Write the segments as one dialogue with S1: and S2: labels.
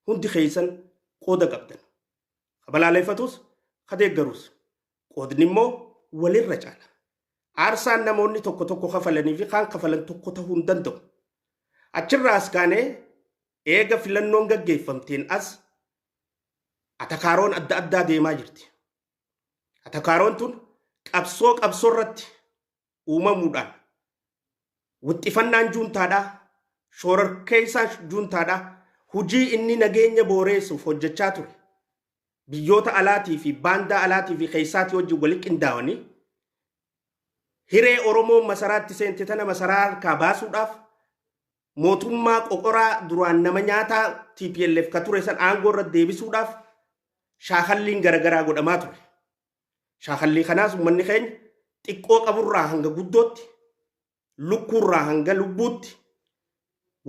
S1: Hundi keessan qooda qabdan. Ka balaaleffatus, ka deeggarus. Qoodni immoo walirra caala. Aarsaan namoonni tokko tokko kafalanii fi kaan kafalan tokko ta'uu hin danda'u. Achirraa as kaanee eega filannoon gaggeeffamteen as atakaaroon adda addaa deemaa jirti. Atakaaroon tun qabsoo qabsoo irratti uumamuudhaan wixxifannaan juuntaadhaa, shoorarkeessaan juuntaadhaa hujii inni nageenya booreessuuf hojjechaa ture biyyoota alaatii fi baandaa alaatii fi keessaatii wajjin wali qindaawanii hiree Oromoon masaraatti seente tana masaraa harkaa baasuudhaaf mootummaa qoqoraa duraan nama nyaataa TPLF ka ture san aangoo irra deebisuudhaaf shaakalliin garagaraa godhamaa ture. Shaakallii kanaas uummanni keenya xiqqoo qaburraa hanga guddootti, lukkuurraa hanga lubbuutti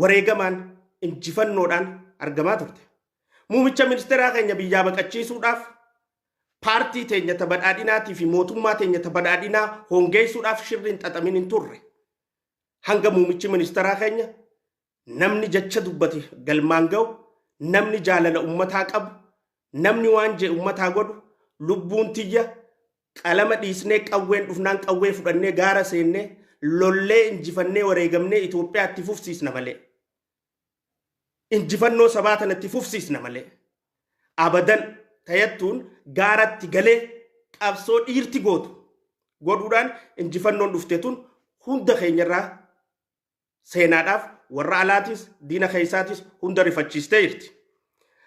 S1: wareegamaan injifannoodhaan argamaa turte. Muumicha ministeeraa keenya biyyaa baqachiisuudhaaf paartii teenya ta badhaadhinaatii fi mootummaa teenya ta badhaadhinaa hongeessuudhaaf shirri hin xaxamin hin turre. Hanga muumichi ministeeraa keenya namni jecha dubbate galmaan ga'u, namni jaalala ummataa qabu, namni waan jee ummataa godhu, lubbuun tiyya qalama dhiisnee qawween dhufnaan qawwee fudhannee gaara seennee lollee injifannee wareegamnee Itoophiyaa itti fufsiisna malee. Injifannoo sabaa tana itti fufsiisna malee. Abadan tayattuun gaaratti galee qabsoo dhiirti gootu godhuudhaan injifannoon dhufte tun hunda keenyarraa seenaadhaaf warra alaatis diina keessaatis hunda rifachiistee jirti.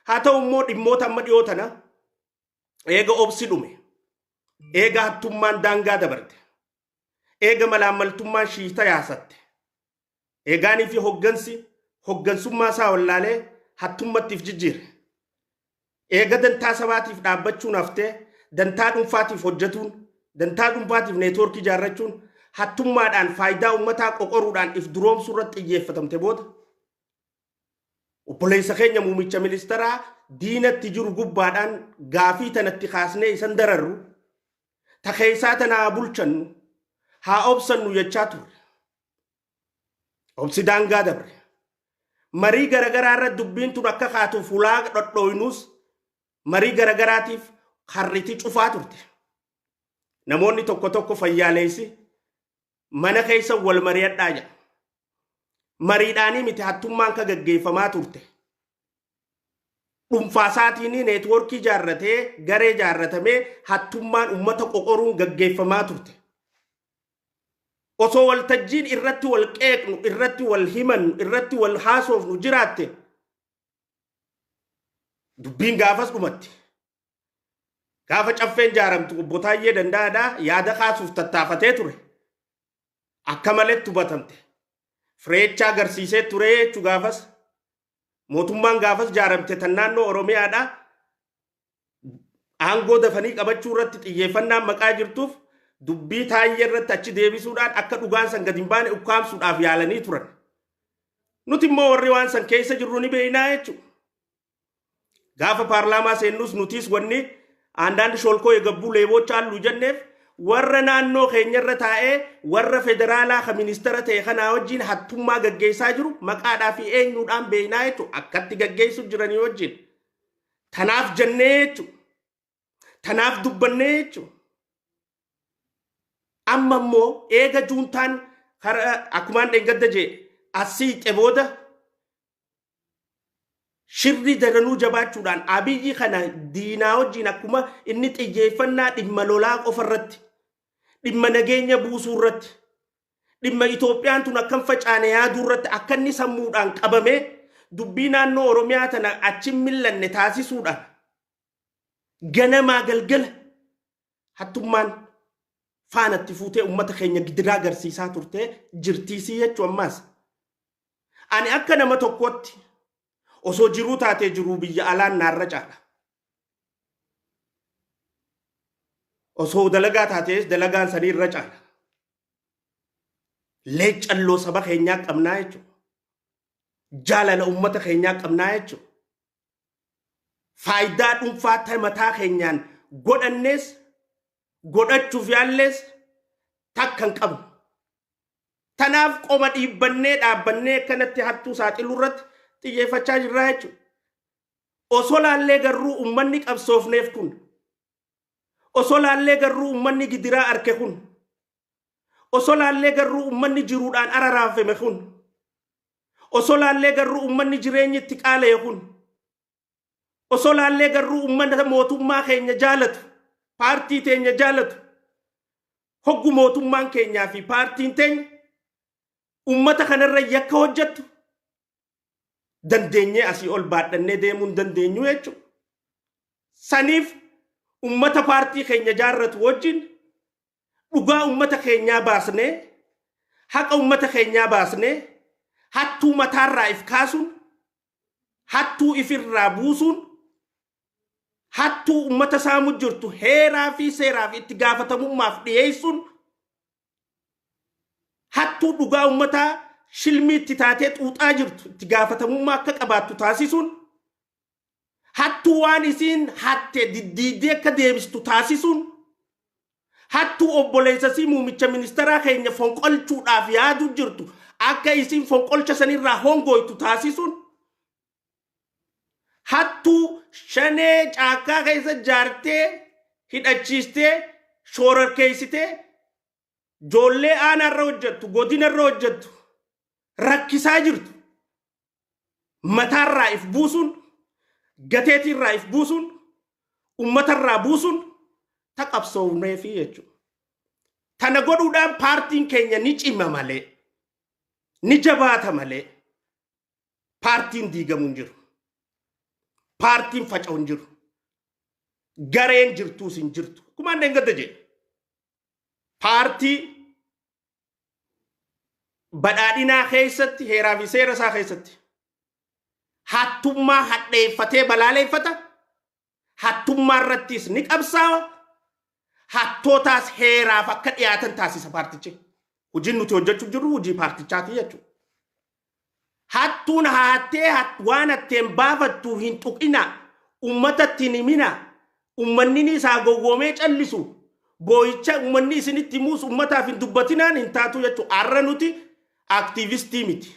S1: Haa ta'u immoo dhimmoota amma dhiyoo tana eega obsi dhume, eega hattummaan daangaa dabarte, eega malaammaltummaan shiita yaasatte, eegaanii fi hoggansi hoggansummaa isaa wallaalee hattummattiif jijjiire. Eega dantaa sabaatiif dhaabbachuun haftee dantaa dhuunfaatiif hojjetuun, dantaa dhuunfaatiif neetwoorkii ijaarrachuun, hattummaadhaan faayidaa uummataa qoqoruudhaan if duroomsuu irratti xiyyeeffatamte booda obboleessa keenya muumicha ministeeraa diinatti jiru gubbaadhaan gaafii tanatti kaasnee isan dararru ta keessaa tana haa bulchannu haa obsannu jechaa turre. Obsi daangaa dabre. Marii garagaraa irra dubbiin tun akka kaatuuf hulaa dhodhooynuus marii garagaraatiif harriti cufaa turte. Namoonni tokko tokko fayyaaleessi mana keessa wal mari'adhaa jedha. Mariidhaanii miti hattummaan ka gaggeeffamaa turte. Dhuunfaasaatiin neetwoorkii ijaarratee garee ijaarratamee hattummaan uummata qoqoruun gaggeeffamaa turte. Osoo waltajjiin irratti wal qeeqnu, irratti wal himannu, irratti wal haasofnu jiraatte dubbiin gaafas dhumatti. Gaafa caffeen jaaramtu obbo Taayyee Danda'aadhaa yaada kaasuuf tattaafatee ture. Akka maletti hubatamte. Fireechaa agarsiisee ture jechuu gaafas. Mootummaan gaafas jaaramte tan naannoo Oromiyaadhaa aangoo dafanii qabachuu irratti xiyyeeffannaan maqaa jirtuuf dubbii Taayyee irratti achi deebisuudhaan akka dhugaan san gadi hin baane ukkaamsuudhaaf yaalanii turan. Nuti immoo warri waan san keessa jirru ni beeknaa jechuudha. Gaafa paarlaamaa seennus nutis wanni አንዳንድ ሾልኮ የገቡ ሌቦች አሉ jenneef warra naannoo keenyarra taa'ee warra federaalaa ka ministeera ta'e kanaa wajjin hattummaa gaggeessaa jiru maqaadhaa fi eenyuudhaan beeknaa jechuudha. Akkatti gaggeessu jiranii wajjin. Tanaaf jennee jechuudha. Tanaaf dubbannee jechuudha. Amma immoo eega juuntaan akkumaan dheengadda jee asii booda shirri daranuu jabaachuudhaan Abiyyi kana diinaa wajjin akkuma inni xiyyeeffannaa dhimma lolaa qofa irratti, dhimma nageenya buusuu irratti, dhimma Itoophiyaan tun akkam facaane yaaduu irratti akka inni sammuudhaan qabamee dubbii naannoo Oromiyaa tana achi millanne taasisuudhaan ganamaa galgala hattummaan faanatti fuutee uummata keenya gidiraa agarsiisaa turtee jirtiisii jechuu ammaas. Ani akka nama tokkotti osoo jiruu taatee jiruu biyya alaan naarra caala. Osoo dalagaa taatees dalagaan sanii irra caala. Leeccalloo saba keenyaa qabnaa jechuudha. Jaalala uummata keenyaa qabnaa jechuudha. Faayidaa dhuunfaa mataa keenyaan godhannees godhachuuf yaallees takka hin qabnu. Tanaaf qoma dhiibbannee dhaabbannee akkanatti hattuu saaxiluu irratti xiyyeeffachaa jirraa jechuudha. Osoo laallee garuu ummanni qabsoofneef kun, osoo laallee garuu ummanni gidiraa arke kun, osoo laallee garuu ummanni jiruudhaan araraafame kun, osoo laallee garuu ummanni jireenyi itti qaala'e kun, osoo laallee garuu ummata mootummaa keenya jaalatu, paartii teenya jaalatu, hoggu mootummaan keenyaa fi paartiin teenya ummata kanarra yakka hojjettu dandeenyee asii ol baadhannee deemuu hin dandeenyu jechuudha. Saniif ummata paartii keenya jaarratu wajjin dhugaa ummata keenyaa baasnee, haqa ummata keenyaa baasnee, hattuu mataarraa if kaasuun, hattuu ifirraa buusuun, hattuu ummata saamu jirtu heeraa fi seeraaf itti gaafatamummaaf dhiyeessuun, hattuu dhugaa ummataa shilmii itti taatee xuuxaa jirtu itti gaafatamummaa akka qabaattu taasisuun, hattuu waan isiin hatte diddiidee akka deebistu taasisuun, hattuu obboleessasii muumicha ministeeraa keenya fonqolchuudhaaf yaadu jirtu akka isiin fonqolcha sanirraa hongoytu taasisuun, hattuu shanee caakkaa keessa jaartee hidhachiistee shoorarkeessitee joollee aanaarra hojjettu, godinarra hojjettu rakkisaa jirtu mataarraa if buusuun, gateetiirraa if buusuun, ummatarraa buusuun ta qabsoofneefi jechuudha. Tana godhuudhaan paartiin keenya ni cima malee, ni jabaata malee, paartiin diigamu hin jiru. Paartiin faca'u hin jiru. Gareen jirtuus hin jirtu. Akkuma ani gadda jedhe. Paartii badhaadhinaa keessatti, heeraa fi seera isaa keessatti hattummaa hadheeffatee balaaleeffata. Hattummaa irrattis ni qabsaawa. Hattootaas heeraaf akka dhiyaatan taasisa paartichi. Hojiin nuti hojjechuu jirru hojii paartichaati jechuudha. Hattuun hattee waan hatteen baafattu hin tuqina. Uummatatti hin himina. Uummanni isaa gowwoomee callisu. Boo'icha uummanni isinitti himuus uummataaf hin dubbatinaan hin taatu jechuudha. Har'a nuti aktiivistii miti.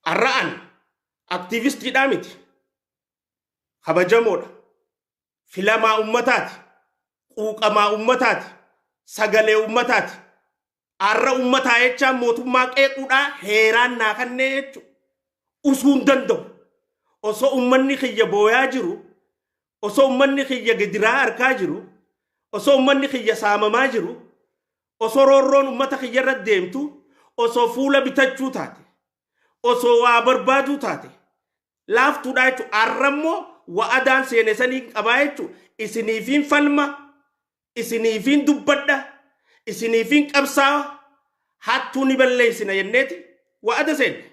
S1: Har'a an aktiivistiidhaa miti. Kabajamoodha. Filamaa uummataati. Quuqamaa uummataati. Sagalee uummataati. Har'a uummataa jechaan mootummaa qeequudhaa heeraan naa kannee jechuudha. Usuu hin danda'u. Osoo uummanni kiyya booyaa jiru, osoo uummanni kiyya gidiraa arkaa jiru, osoo uummanni kiyya saamamaa jiru, osoo roorroon uummata kiyya irra deemtu, osoo fuula bitachuu taate, osoo waa barbaaduu taate, laaftuudha jechuudha. Har'a immoo wa'adaan seene sanii qabaa jechuudha. Isiniifiin falma, isiniifiin dubbadha, isiniifiin qabsaawa, hattuu ni balleessina jenneeti wa'ada seenne.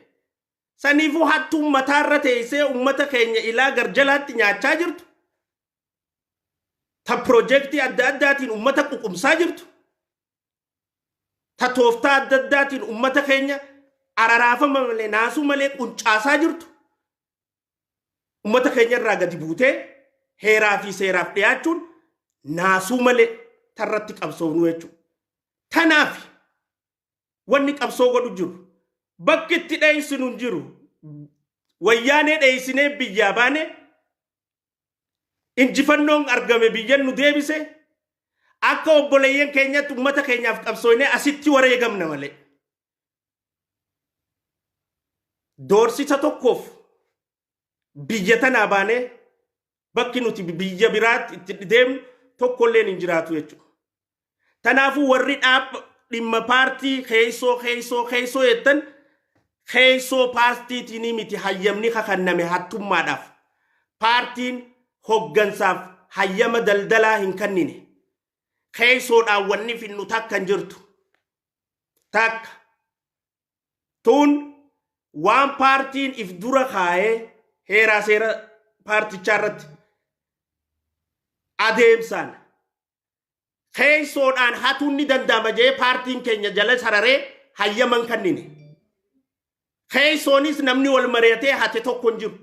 S1: Saniifuu hattuun mataarra teessee uummata keenya ilaa garjalaatti nyaachaa jirtu, ta piroojeektii adda addaatiin uummata ququmsaa jirtu, ta tooftaa adda addaatiin uummata keenya araraafama malee naasuu malee quncaasaa jirtu, uummata keenya irraa gadi buutee heeraa fi seeraaf dhiyaachuun naasuu malee tarratti qabsoofnu jechuudha. Tanaaf wanni qabsoo godhu jiru. Bakki itti dheessinu hin jiru. Wayyaanee dheessinee biyyaa baane, injifannoon argame biyyan nu deebise, akka obboleeyyan keenyatti uummata keenyaaf qabsoofnee asitti wareegamna malee. Doorsisa tokkoof biyya tanaa baanee bakki nuti biyya biraatti itti deemnu tokkolleen hin jiraatu jechuudha. Kanaafuu warri dhimma paartii keessoo keessoo keessoo jettan, keessoo paartiitiin miti hayyamni kakanname hattummaadhaaf. Paartiin hoggansaaf hayyama daldalaa hin kennine. Keessoodhaan wanni finnu takka hin jirtu. Takka. Tun waan paartiin if dura kaayee heeraa seera paartichaa irratti adeemsaan keessoodhaan hatuun ni danda'ama jee paartiin keenya jala sararee hayyaman kennine. Keessoonis namni wal mari'atee hate tokko hin jiru.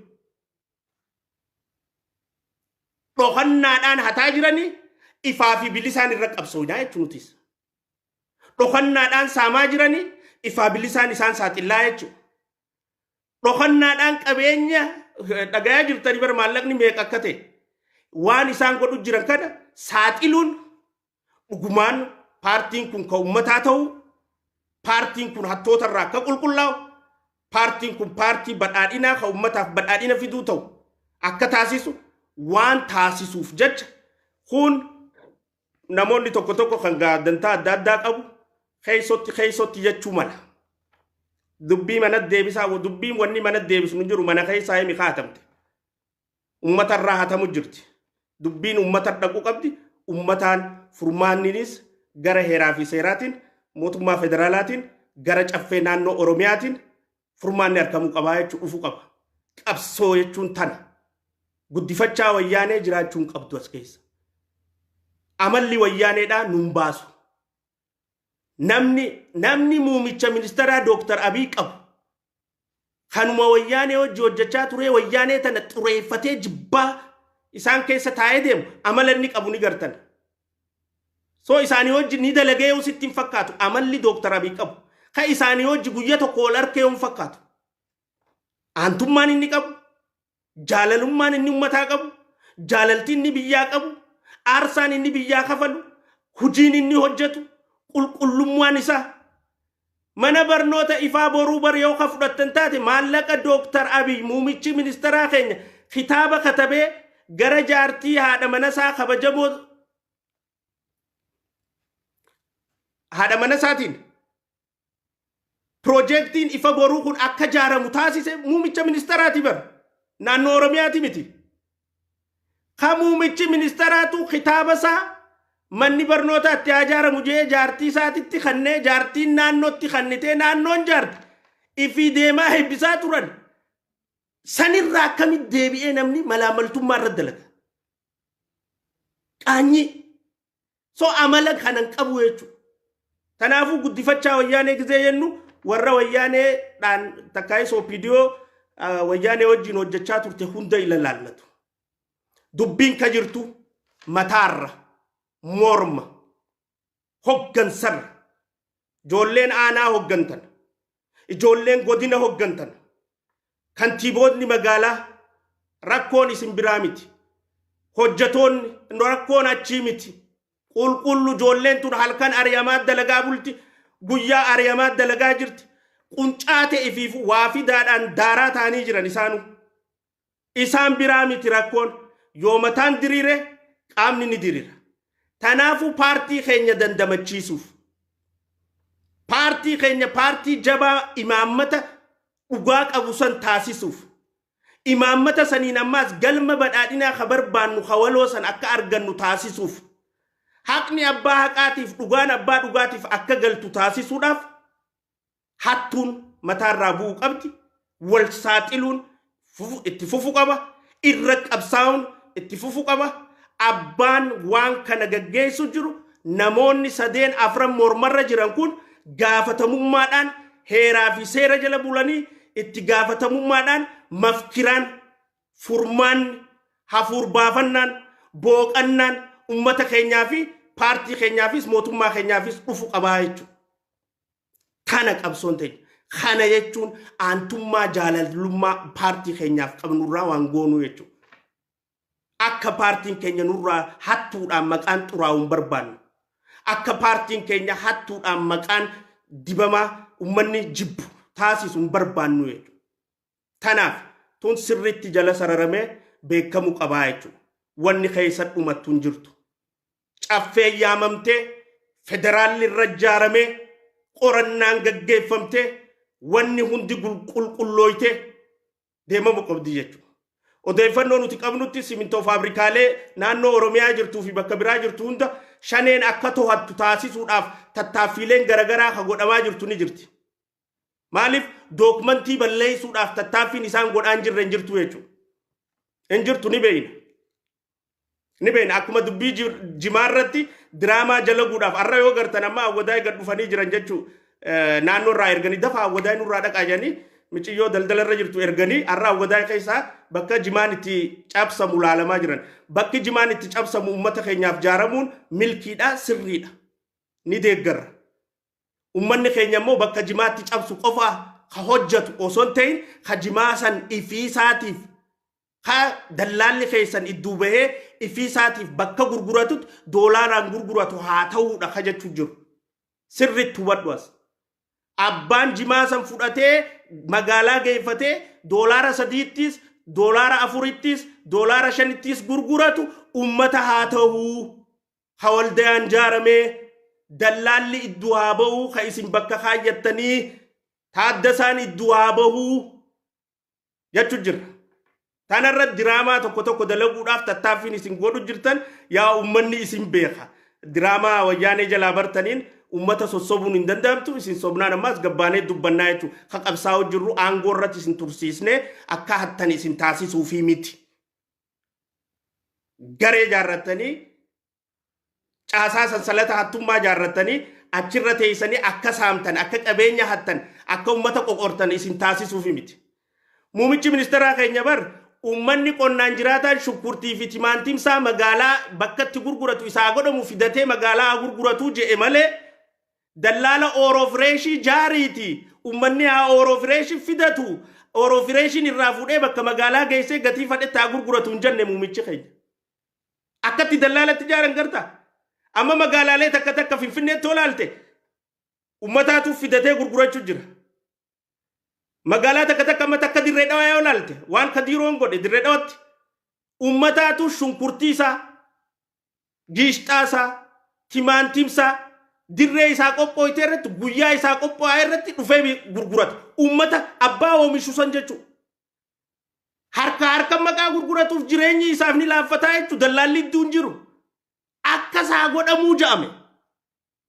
S1: Dhokannaadhaan hataa jiranii ifaa fi bilisaan irra qabsoonaa jechuutis. Dhokannaadhaan saamaa jiranii ifaa bilisaan isaan saaxillaa jechuudha. Dhokannaadhaan qabeenya dhagayaa jirtanii bara maallaqni meeqa akka ta'e. Waan isaan godhu jiran kana saaxiluun dhugumaan paartiin kun kan uummataa ta'u, paartiin kun hattoota irraa akka qulqullaa'u, paartiin kun paartii badhaadhinaa kan uummataaf badhaadhina fiduu ta'u akka taasisu waan taasisuuf jecha kun namoonni tokko tokko kan dantaa adda addaa qabu keessotti jechuu mala. Dubbii mana deebisaa, dubbiin wanni mana deebisu hin jiru, mana keessaa himi kaatamte. Uummata irraa hatamu jirti. Dubbiin uummata dhaquu qabdi. Uummataan furmaanninis gara heeraa fi seeraatiin, mootummaa federaalaatiin, gara caffee naannoo Oromiyaatiin furmaanni argamuu qabaa jechuu dhufuu qaba. Qabsoo jechuun tana. Guddifachaa Wayyaanee jiraachuun qabdu as keessa. Amalli Wayyaaneedhaa nun baasu. Namni muumicha ministeeraa Dooktar Abiy qabu kanuma Wayyaanee hojii hojjechaa ture, Wayyaanee tana xureeffatee jibbaa isaan keessa taa'ee deemu amala inni qabu ni gartan. So isaanii hojii ni dalagee yoo sitti hin fakkaatu amalli Dooktar Abiy qabu. Ka isaanii hojii guyya tokko ol arkee hin fakkaatu. Aantummaan inni qabu, jaalalummaan inni uummataa qabu, jaalalti inni biyyaa qabu, aarsaan inni biyyaa kafalu, hojiin inni hojjetu, qulqullummaan isaa. Mana barnoota Ifaa Boruu bar yoo ka fudhattan taate, maallaqa Dooktar Abiy muumichi ministeeraa keenya kitaaba katabee gara jaartii haadha mana isaa kabajamoo haadha mana isaatiin piroojeektiin Ifa Boruu kun akka jaaramu taasise muumicha ministeeraati bar, naannoo Oromiyaati miti. Ka muumichi ministeeraatu kitaaba isaa manni barnoota itti haa ijaaramu jee jaartii isaatitti kannee, jaartiin naannootti kannitee, naannoon jaarti ifii deemaa eebbisaa turan. Sanirraa akkamitti deebi'ee namni malaamaltummaa irra dalaga? Qaanyii. So amala kanan qabu jechuudha. Kanaafuu guddifachaa Wayyaanee gizee jennu warra Wayyaaneedhaan takkaayis OPDO Wayyaanee wajjin hojjechaa turte hunda ilaallatu. Dubbiin ka jirtu mataarra, morma, hoggansarra. Ijoolleen aanaa hoggantan, ijoolleen godina hoggantan, kantiiboonni magaalaa rakkoon isin biraa miti. Hojjetoonni rakkoon achii miti. Qulqullu ijoolleen tun halkan ari'amaa dalagaa bulti, guyyaa ari'amaa dalagaa jirti. Quncaa ta'e ifiif waa fidaadhaan daaraa ta'anii jiran isaanu. Isaan biraa miti rakkoon. Yoo mataan diriire qaamni ni diriira. Tanaafuu paartii keenya dandamachiisuuf, paartii keenya paartii jabaa imaammata dhugaa qabu san taasisuuf, imaammata saniin ammaas galma badhaadhinaa ka barbaannu ka waloo san akka argannu taasisuuf, haqni abbaa haqaatiif dhugaan abbaa dhugaatiif akka galtu taasisuudhaaf hattuun mataarraa bu'uu qabdi. Wal saaxiluun itti fufu qaba. Irra qabsaa'uun itti fufu qaba. Abbaan waan kana gaggeessu jiru, namoonni sadeen afran mormarra jiran kun gaafatamummaadhaan heeraa fi seera jala bulanii itti gaafatamummaadhaan mafkiraan furmaanni hafuur baafannaan booqannaan ummata keenyaa fi paartii keenyaafis mootummaa keenyaafis dhufu qabaa jechuudha. Kana qabsoon teenya. Kana jechuun aantummaa jaalalummaa paartii keenyaaf qabnurraa waan goonuu jechuudha. Akka paartiin keenya nurraa hattuudhaan maqaan xuraa'u hin barbaannu. Akka paartiin keenya hattuudhaan maqaan dibamaa uummanni jibbu taasisu hin barbaannu jechuudha. Tanaaf tun sirriitti jala sararamee beekamuu qabaa jechuudha. Wanni keessa dhumattu hin jirtu. Caffee yaamamtee, federaalli irra ijaaramee, qorannaan gaggeeffamtee, wanni hundi qulqullooytee deemamuu qabdi jechuudha. Odeeffannoo nuti qabnutti simintoo faabrikaalee naannoo Oromiyaa jirtuu fi bakka biraa jirtu hunda Shaneen akka to'attu taasisuudhaaf tattaaffiileen garaagaraa kan godhamaa jirtu ni jirti. Maaliif dookumantii balleessuudhaaf tattaaffiin isaan godhaan jirre hin jirtu jechuudha. Hin jirtu, ni beeyna. Ni beeyna, akkuma dubbii jimaa irratti diraamaa jalaguudhaaf har'a yoo gartan amma Awwadaay gad dhufanii jiran jechuu, naannoo irraa erganii dafa Awwadaay nurraa dhaqaa jedhanii miciyyoo daldala irra jirtu erganii har'a Awwadaay keessaa bakka jimaan itti cabsamu laalamaa jiran. Bakki jimaan itti cabsamu uummata keenyaaf jaaramuun milkiidha, sirriidha. Ni deeggarra. Uummanni keenya immoo bakka jimaatti cabsu qofaa ka hojjetu osoo hin ta'in ka jimaa san ifiisaatiif Ka dallaalli keessan idduu bahee ifii isaatiif bakka gurguratutti doolaaraan gurguratu haa ta'uudha ka jechuu jiru. Sirriitti hubadhu as. Abbaan jimaa san fudhatee magaalaa geeffatee $3ttis, $4ttis, $5ttis gurguratu ummata haa ta'uu. Ha waldayaan jaaramee dallaalli idduu haa bahuu, ka isin bakka kaayyattanii taaddasaan idduu haa bahuu jechuu jira. Tanarra diraamaa tokko tokko dalaguudhaaf tattaaffiin isin godhu jirtan, yaa ummanni isin beeka. Diraamaa Wayyaanee jalaa bartaniin ummata sossobuun hin danda'amtu. Isin sobnaan ammaas gabbaanee dubbannaa jechuudha. Ka qabsaa'u jirru aangoo irratti isin tursiisnee akka hattan isin taasisuufii miti. Garee jaarrattanii, caasaa sansalata hattummaa jaarrattanii, achirra teessanii akka saamtan, akka qabeenya hattan, akka ummata qoqortan isin taasisuufi miti. Muumichi ministeeraa keenya bar uummanni qonnaan jiraataan shunkurtii fi timaantimsaa magaalaa bakka itti gurguratu isaa godhamu fidatee magaalaa haa gurguratuu je'e malee, dallaala Ooroo Fireeshii jaariiti uummanni haa Ooroo Fireeshii fidatu, Ooroo Fireeshiin irraa fuudhee bakka magaalaa geessee gatii fadhetti haa gurguratu hin jenne muumichi keenya. Akkatti dallaalatti jaaran garta. Amma magaalaalee takka takka Finfinneetti olaalte ummataatu fidatee gurgurachuu jira. Magaalaa takka takka amma takka Dirree Dhawaa yoo ilaalte, waan Kadiiroon godhe Dirree Dhawaatti, ummataatu shunkurtii isaa, giishxaa isaa, timaantiim isaa dirree isaa qophooyte irratti, guyyaa isaa qophaa'e irratti dhufee gurgurata. Ummata abbaa oomishu san jechuudha. Harka harka maqaa gurguratuuf jireenyi isaaf ni laaffataa jechuudha. Dallaalli idduun jiru. Akka isaa godhamuu ja'ame.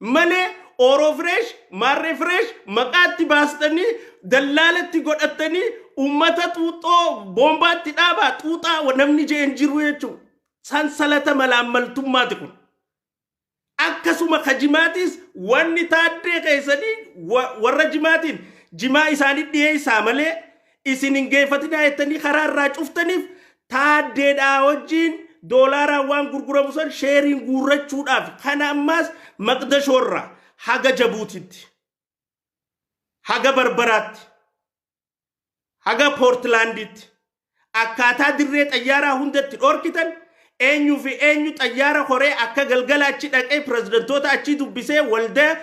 S1: Malee Ooroo Fireesh, Maarree Fireesh maqaatti baastanii dallaalatti godhattanii uummata xuuxxoo boombaatti dhaabaa xuuxaa namni jeen jiru jechuudha. Sansalata malaammaltummaati kun. Akkasuma ka jimaatis wanni taaddee keessanii warra jimaatiin jimaa isaanii dhiyeessaa malee isin hin geeffatinaa jettanii karaa irraa cuftaniif, taaddeedhaa wajjin doolaaraan waan gurguramu san sheeriin guurrachuudhaaf. Kana ammaas Maqdashoorraa haga Jabuutitti, haga Barbaraatti, haga Poortilaanditti akkaataa dirree xayyaaraa hundatti dhorkitan, eenyuu fi eenyu xayyaara horee akka galgala achi dhaqee pirezidantoota achii dubbisee waldaa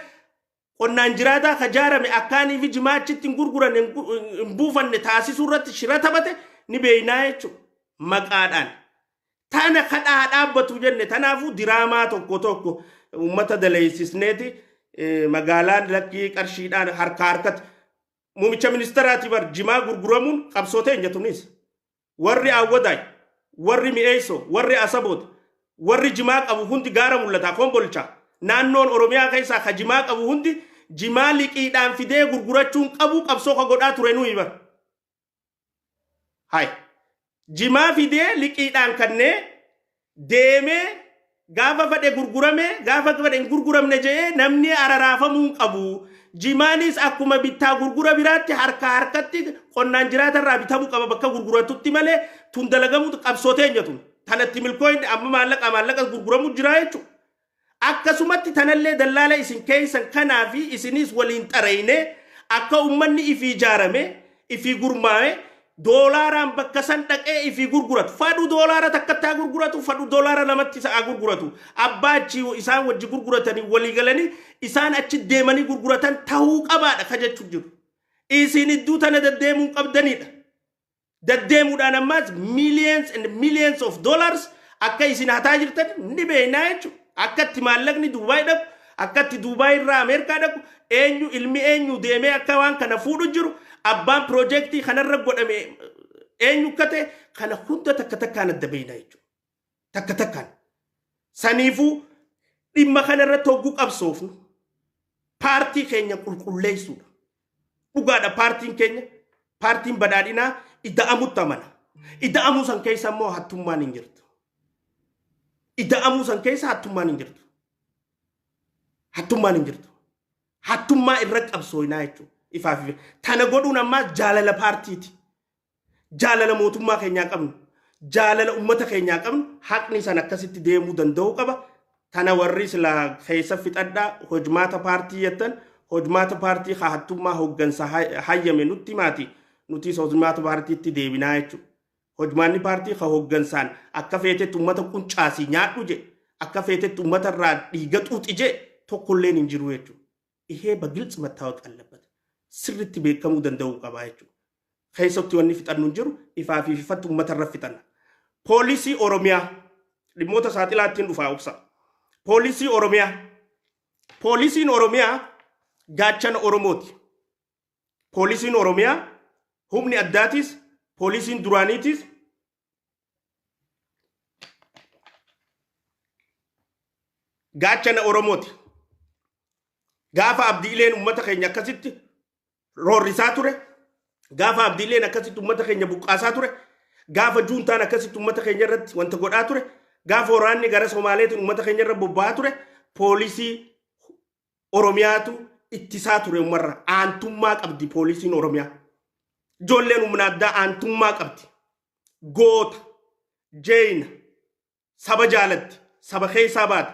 S1: qonnaan jiraataa ka jaarame akkaanii fi jimaa achitti hin gurguranne, hin buufanne taasisuu irratti shira taphate ni beeynaa jechuudha maqaadhaan. Tana kadhaa dhaabbatu jenne. Tanaafuu diraamaa tokko tokko uummata daleessisneeti magaalaan lakkii qarshiidhaan harka harkatti muumicha ministeeraati bar jimaa gurguramuun qabsoo teenya tunis. Warri Awwadaay, warri Mi'eessoo, warri Asaboot, warri jimaa qabu hundi gaara mul'ata Kombolcha, naannoon Oromiyaa keessaa ka jimaa qabu hundi jimaa liqiidhaan fidee gurgurachuun qabu qabsoo ka godhaa ture nuyi bar. Hay. Jimaa fidee liqiidhaan kannee deemee gaafa fedhe gurgurame, gaafa fedhe hin gurguramne jedhee namni araraafamuu hin qabu. Jimaanis akkuma bittaa gurgura biraatti harka harkatti qonnaan jiraatarraa bitamuu qaba bakka gurguratutti malee tun dalagamuu qabsoo teenya tun. Tanatti milkooyne amma maallaqa maallaqa gurguramu jira jechuudha. Akkasumatti tanallee dallaala isin keessan kanaa fi isinis waliin xareyne akka ummanni ifii ijaarame, ifii gurmaa'e, doolaaraan bakka san dhaqee ifii gurguratu. Fadhu $1tti haa gurguratu, fadhu $2tti isa haa gurguratu. Abbaa achi isaan wajji gurguratanii walii galanii isaan achi deemanii gurguratan tahuu qabaadha ka jechuu jiru. Isin idduu tana deddeemuu qabdanidha. Deddeemuudhaan ammaas millions and millions of dollars akka isin hataa jirtan ni beeknaa jechuudha. Akka itti maallaqni Duubaay dhaqu, akka itti Duubaay irraa Ameerikaa dhaqu, eenyu ilmi eenyu deemee akka waan kana fuudhu jiru, abbaan piroojeektii kanarra godhame eenyu akka ta'e kana hunda takka takkaan adda beeknaa jechuudha. Takka takkaan. Saniifuu dhimma kanarratti hogguu qabsoofnu paartii keenya qulqulleessuudha. Dhugaadha, paartiin keenya, paartiin Badhaadhinaa, ida'amutti amana. Ida'amuu san keessa immoo hattummaan hin jirtu. Ida'amuu san keessa hattummaan hin jirtu. Hattummaan hin jirtu. Hattummaa irra qabsooynaa jechuudha. Ifaaf ifa. Tana godhuun ammaa jaalala paartiiti. Jaalala mootummaa keenyaa qabnu. Jaalala uummata keenyaa qabnu, haqni san akkasitti deemuu danda'uu qaba. Tana warri silaa keessa fixadhaa hojmaata paartii jettan, hojmaata paartii haa hattummaa hooggansa hayyame nutti himaati. Nutis hojmaata paartiitti deebinaa jechuudha. Hojmaanni paartii ka hooggansaan akka feetetti uummata quncaasii nyaadhu je, akka feetetti uummata irraa dhiiga xuuxi je tokkolleen hin jiru jechuudha. ይሄ በግልጽ መታወቅ አለበት። Sirritti beekamuu danda'uu qaba jechuudha. Keessatti wanni fixannu hin jiru, ifaa fi ifatti uummata irra fixanna. Poolisii Oromiyaa dhimmoota saaxilaattiin dhufaa obsa. Poolisii Oromiyaa. Poolisiin Oromiyaa gaachana Oromooti. Poolisiin Oromiyaa humni addaatis, poolisiin duraaniitis gaachana Oromooti. Gaafa Abdiileen uummata keenya akkasitti roorrisaa ture, gaafa Abdiileen akkasitti uummata keenya buqqaasaa ture, gaafa juuntaan akkasitti uummata keenya irratti wanta godhaa ture, gaafa waraanni gara Somaaleetiin uummata keenya irra bobba'aa ture, poolisii Oromiyaatu ittisaa ture uummarra. Aantummaa qabdi poolisiin Oromiyaa. Ijoolleen humna addaa aantummaa qabdi. Goota, jeeyina, saba jaalatti, saba keessaa baate,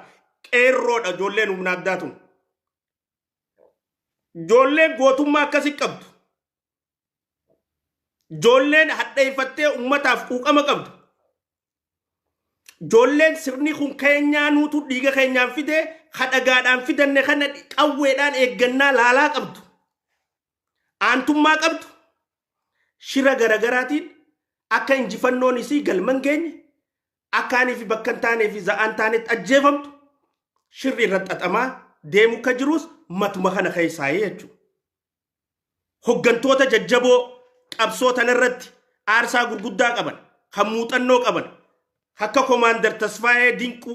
S1: qeerroodha ijoolleen humna addaa tun. Ijoolleen gootummaa akkasii qabdu. Ijoolleen hadheeffattee uummataaf quuqama qabdu. Ijoolleen sirni kun keenyaa nuutu dhiiga keenyaan fidee kadhagaadhaan fidanne kana qawweedhaan eeggannaa laalaa qabdu. Aantummaa qabdu. Shira garagaraatiin akka injifannoon isii galma hin geenye, akka anii fi bakka hin taanee fi za'aan taanetti ajjeefamtu shirri irra xaxamaa deemu akka jirus matuma kana keessaa jechuudha. Hoggantoota jajjaboo qabsoo tanarratti aarsaa gurguddaa qaban, kan muuxannoo qaban, akka Komaandar Tasfaayee Dinquu,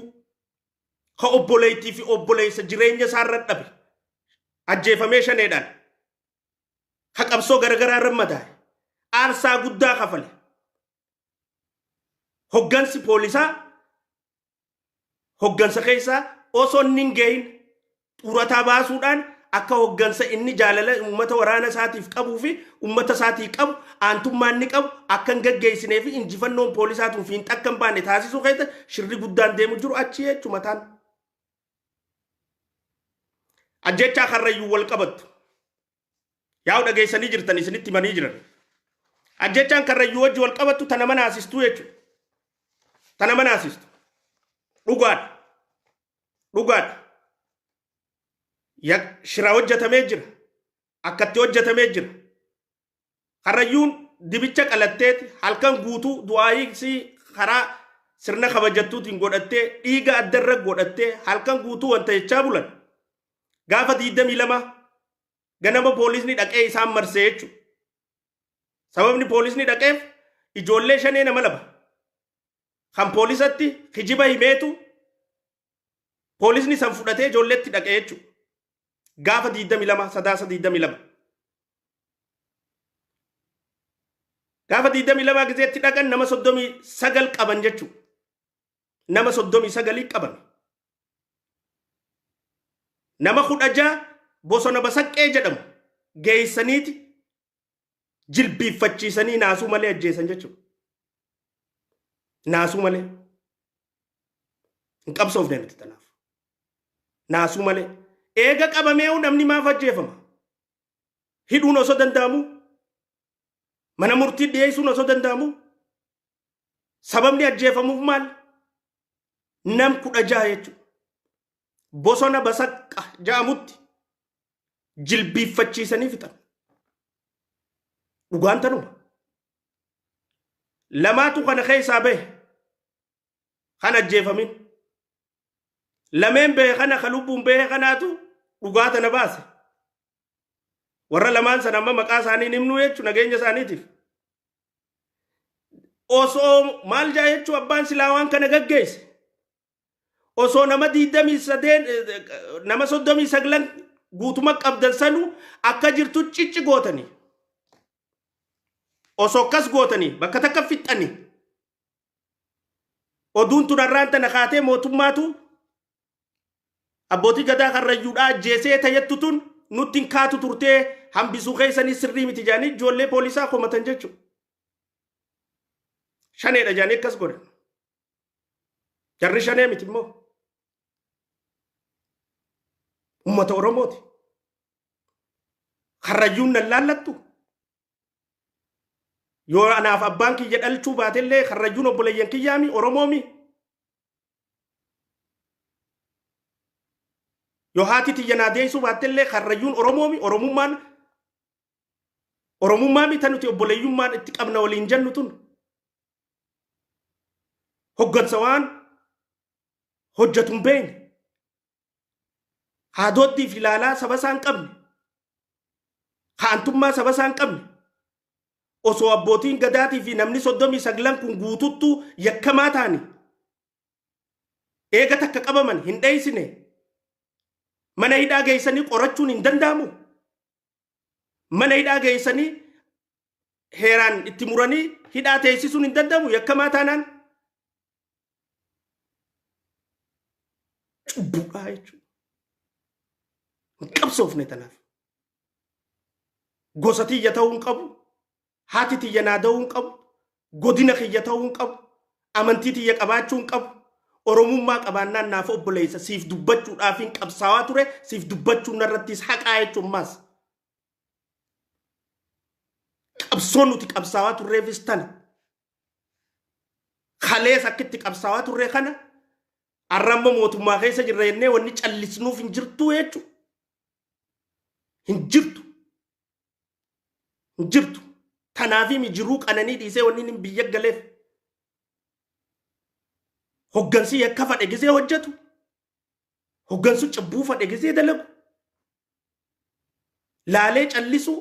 S1: ka obboleettii fi obboleessa jireenya isaarra dhabe, ajjeefamee shaneedhaan, ka qabsoo garagaraa irra madaa'e, aarsaa guddaa kafale. Hoggansi poolisaa hoggansa keessaa osoo inni hin gahin xurataa baasuudhaan akka hoggansa inni jaalala uummata waraana isaatiif qabuu fi uummata isaatii qabu, aantummaa inni qabu akka hin gaggeessinee fi injifannoon poolisaatuun fiinxa akka hin baanne taasisuu keessa shirri guddaan deemu jiru achi jechuu mataan. Ajjechaa Karrayyuu wal qabattu. Yaa'u dhageessanii jirtan, isinitti himanii jiran. Ajjechaan Karrayyuu wajji wal qabattu tana mana asistuu jechuudha. Tana mana asistu. Dhugaadha. Dhugaadha. Shira hojjetamee jira. Akkatti hojjetamee jira. Karrayyuun dibicha qalatteeti halkan guutuu du'aayii karaa sirna kabajattuutiin godhattee, dhiiga addarra godhattee, halkan guutuu wanta jechaa bulan. Gaafa 22 ganama poolisni dhaqee isaan marsee jechuudha. Sababni poolisni dhaqeef ijoollee shanee nama lama kan poolisatti kijiba himeetu poolisni san fudhatee ijoolleetti dhaqee jechuudha. Gaafa 22, Sadaasa 22. Gaafa 22 gizeetti dhaqan nama 39 qaban jechuudha. Nama 39 qaban. Nama 16 bosona Basaqqee jedhamu geessaniiti jilbiiffachiisanii naasuu malee ajjeesan jechuudha. Naasuu malee. Hin qabsoofne nuti tanaaf. Naasuu malee. Eega qabamee namni maaf ajjeefama? Hidhuun osoo danda'amu? Mana murtii dhiyeessuun osoo danda'amu? Sababni ajjeefamuuf maal? Nam 16 jechuudha. Bosona Basaqqa jedhamutti jilbiiffachiisanii fixan. Dhugaan tanuma. Lamaatu kana keessaa bahe kan ajjeefamin. Lameen bahe kana, ka lubbuun bahe kanaatu dhugaa tana baase. Warra lamaan sana amma maqaa isaanii himnuu jechuun nageenya isaaniitiif. Osoo maal jaa jechuu abbaan silaa waan kana gaggeesse. Osoo nama 23, nama 39 guutuma qabdan sanuu akka jirtu cicci gootanii. Osoo akkas gootanii bakka takka fixxanii. Oduun tun har'aan tana kaatee mootummaatu abbootii gadaa Karrayyuudhaa ajjeesee tayyattu tun nutti hin kaatu turtee, hambisuu keessanii sirrii miti jedhanii ijoollee poolisaa komatan jechuudha. Shaneedha jedhanii akkas godhan. Jarri shanee miti immoo. Uummata Oromooti. Karrayyuun nan laallattu. Yoo anaaf abbaan kiyya dhalchuu baatellee Karrayyuun obboleeyyan kiyyaami, Oromoomi. Yoo haati tiyya naa deessuu baattellee Karrayyuun Oromoomi, Oromummaan Oromummaa mita nuti obboleeyyummaan itti qabna waliin jennu tun. Hoggansa waan hojjetu hin beekne. Haadooddii fi ilaalaa saba isaa hin qabne. Kaantummaa saba isaa hin qabne. Osoo abbootiin gadaatii fi namni 39 kun guututtuu yakkamaa ta'ani. Eega takka qabaman hin dheeysine. Mana hidhaa geessanii qorachuun hin danda'amu. Mana hidhaa geessanii heeraan itti muranii hidhaa teessisuun hin danda'amu yakkamaa taanaan. Cubbuudhaa jechuudha. Hin qabsoofne tanaaf. Gosa tiyya ta'uu hin qabu. Haati tiyya naa da'uu hin qabu. Godina kiyya ta'uu hin qabu. Amantii tiyya qabaachuu hin qabu. Oromummaa qabaannaan naaf obboleessa siif dubbachuudhaaf hin qabsaawaa ture, siif dubbachuun narrattis haqaa jechuun maas. Qabsoo nuti qabsaawaa turreefis tana. Kalees akkitti qabsaawaa turre kana har'a immoo mootummaa keessa jirra jennee wanni callisnuuf hin jirtu jechuudha. Hin jirtu. Hin jirtu. Tanaafii mi jiruu qananii dhiisee wanni inni biyya galeef. Hoggansi yakka fadhe gisee hojjetu. Hoggansu cubbuu fadhe gisee dalagu. Laalee callisuu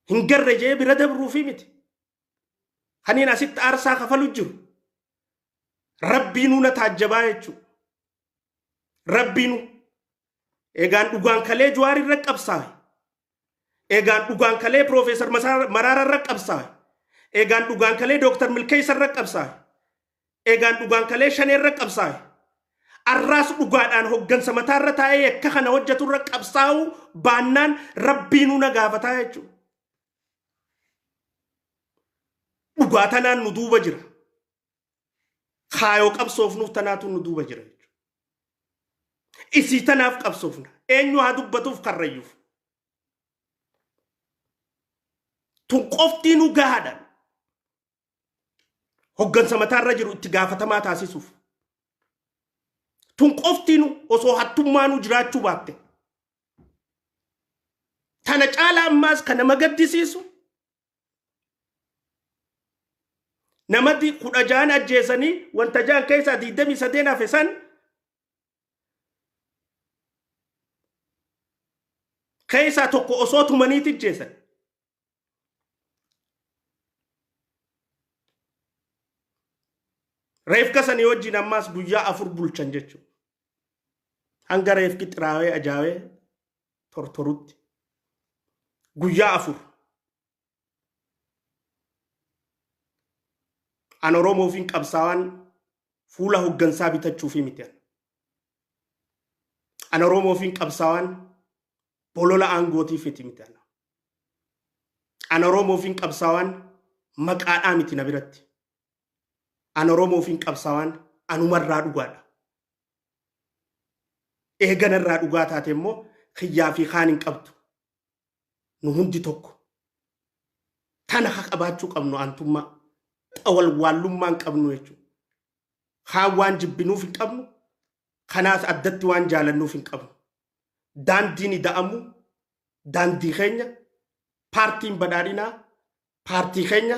S1: hin garre jee bira dabruufi miti. Kaniin asitti aarsaa kafalu jiru. Rabbiinuu na taajjabaa jechuudha. Rabbiinuu. Egaan dhugaan kalee Jawaar irra qabsaa'e. Egaan dhugaan kalee Piroofeesar Maraara irra qabsaa'e. Egaan dhugaan kalee Dooktar Milkeessa irra qabsaa'e. Egaan dhugaan kalee Shanee irra qabsaa'e. Arraas dhugaadhaan hoggansa mataarra taa'ee yakka kana hojjetu irra qabsaa'uu baannaan Rabbiinuu na gaafataa jechuudha. Dhugaa tanaan nu duuba jira. Kaayoo qabsoofnuuf tanaatu nu duuba jira jechuudha. Isii tanaaf qabsoofna. Eenyu haa dubbatuuf Karrayyuuf. Tun qoftii nu gahaadha. Hoggansa mataarra jiru itti gaafatamaa taasisuuf. Tun qoftiinu osoo hattummaanuu jiraachuu baatte. Tana caalaa ammaas kan nama gaddisiisu namatti 16 ajjeesanii wanta ja'an keessaa 23 hafe san keessaa tokko osoo tumaniiti ajjeesan. Reefka sanii wajjin ammaas guyyaa 4 bulchan jechuudha. Hanga reefki xiraawee ajaawee tortorutti. Guyyaa 4. An Oromoofiin qabsaawaan fuula hoggansaa bitachuufi miti. An Oromoofiin qabsaawaan bolola aangootiif miti. An Oromoofiin qabsaawaan maqaadhaa miti na biratti. An Oromoofiin qabsaawaan anumarraa dhugaadha. Eeganarraa dhugaa taate immoo kiyyaa fi kaan hin qabdu. Nu hundi tokko. Tana haa qabaachuu qabnu aantummaa. Xawalwaallummaa hin qabnu jechuudha. Kaan waan jibbinuuf hin qabnu. Kanaas addatti waan jaalannuuf hin qabnu. Daandiin ida'amu daandii keenya, paartiin badhaadhinaa paartii keenya,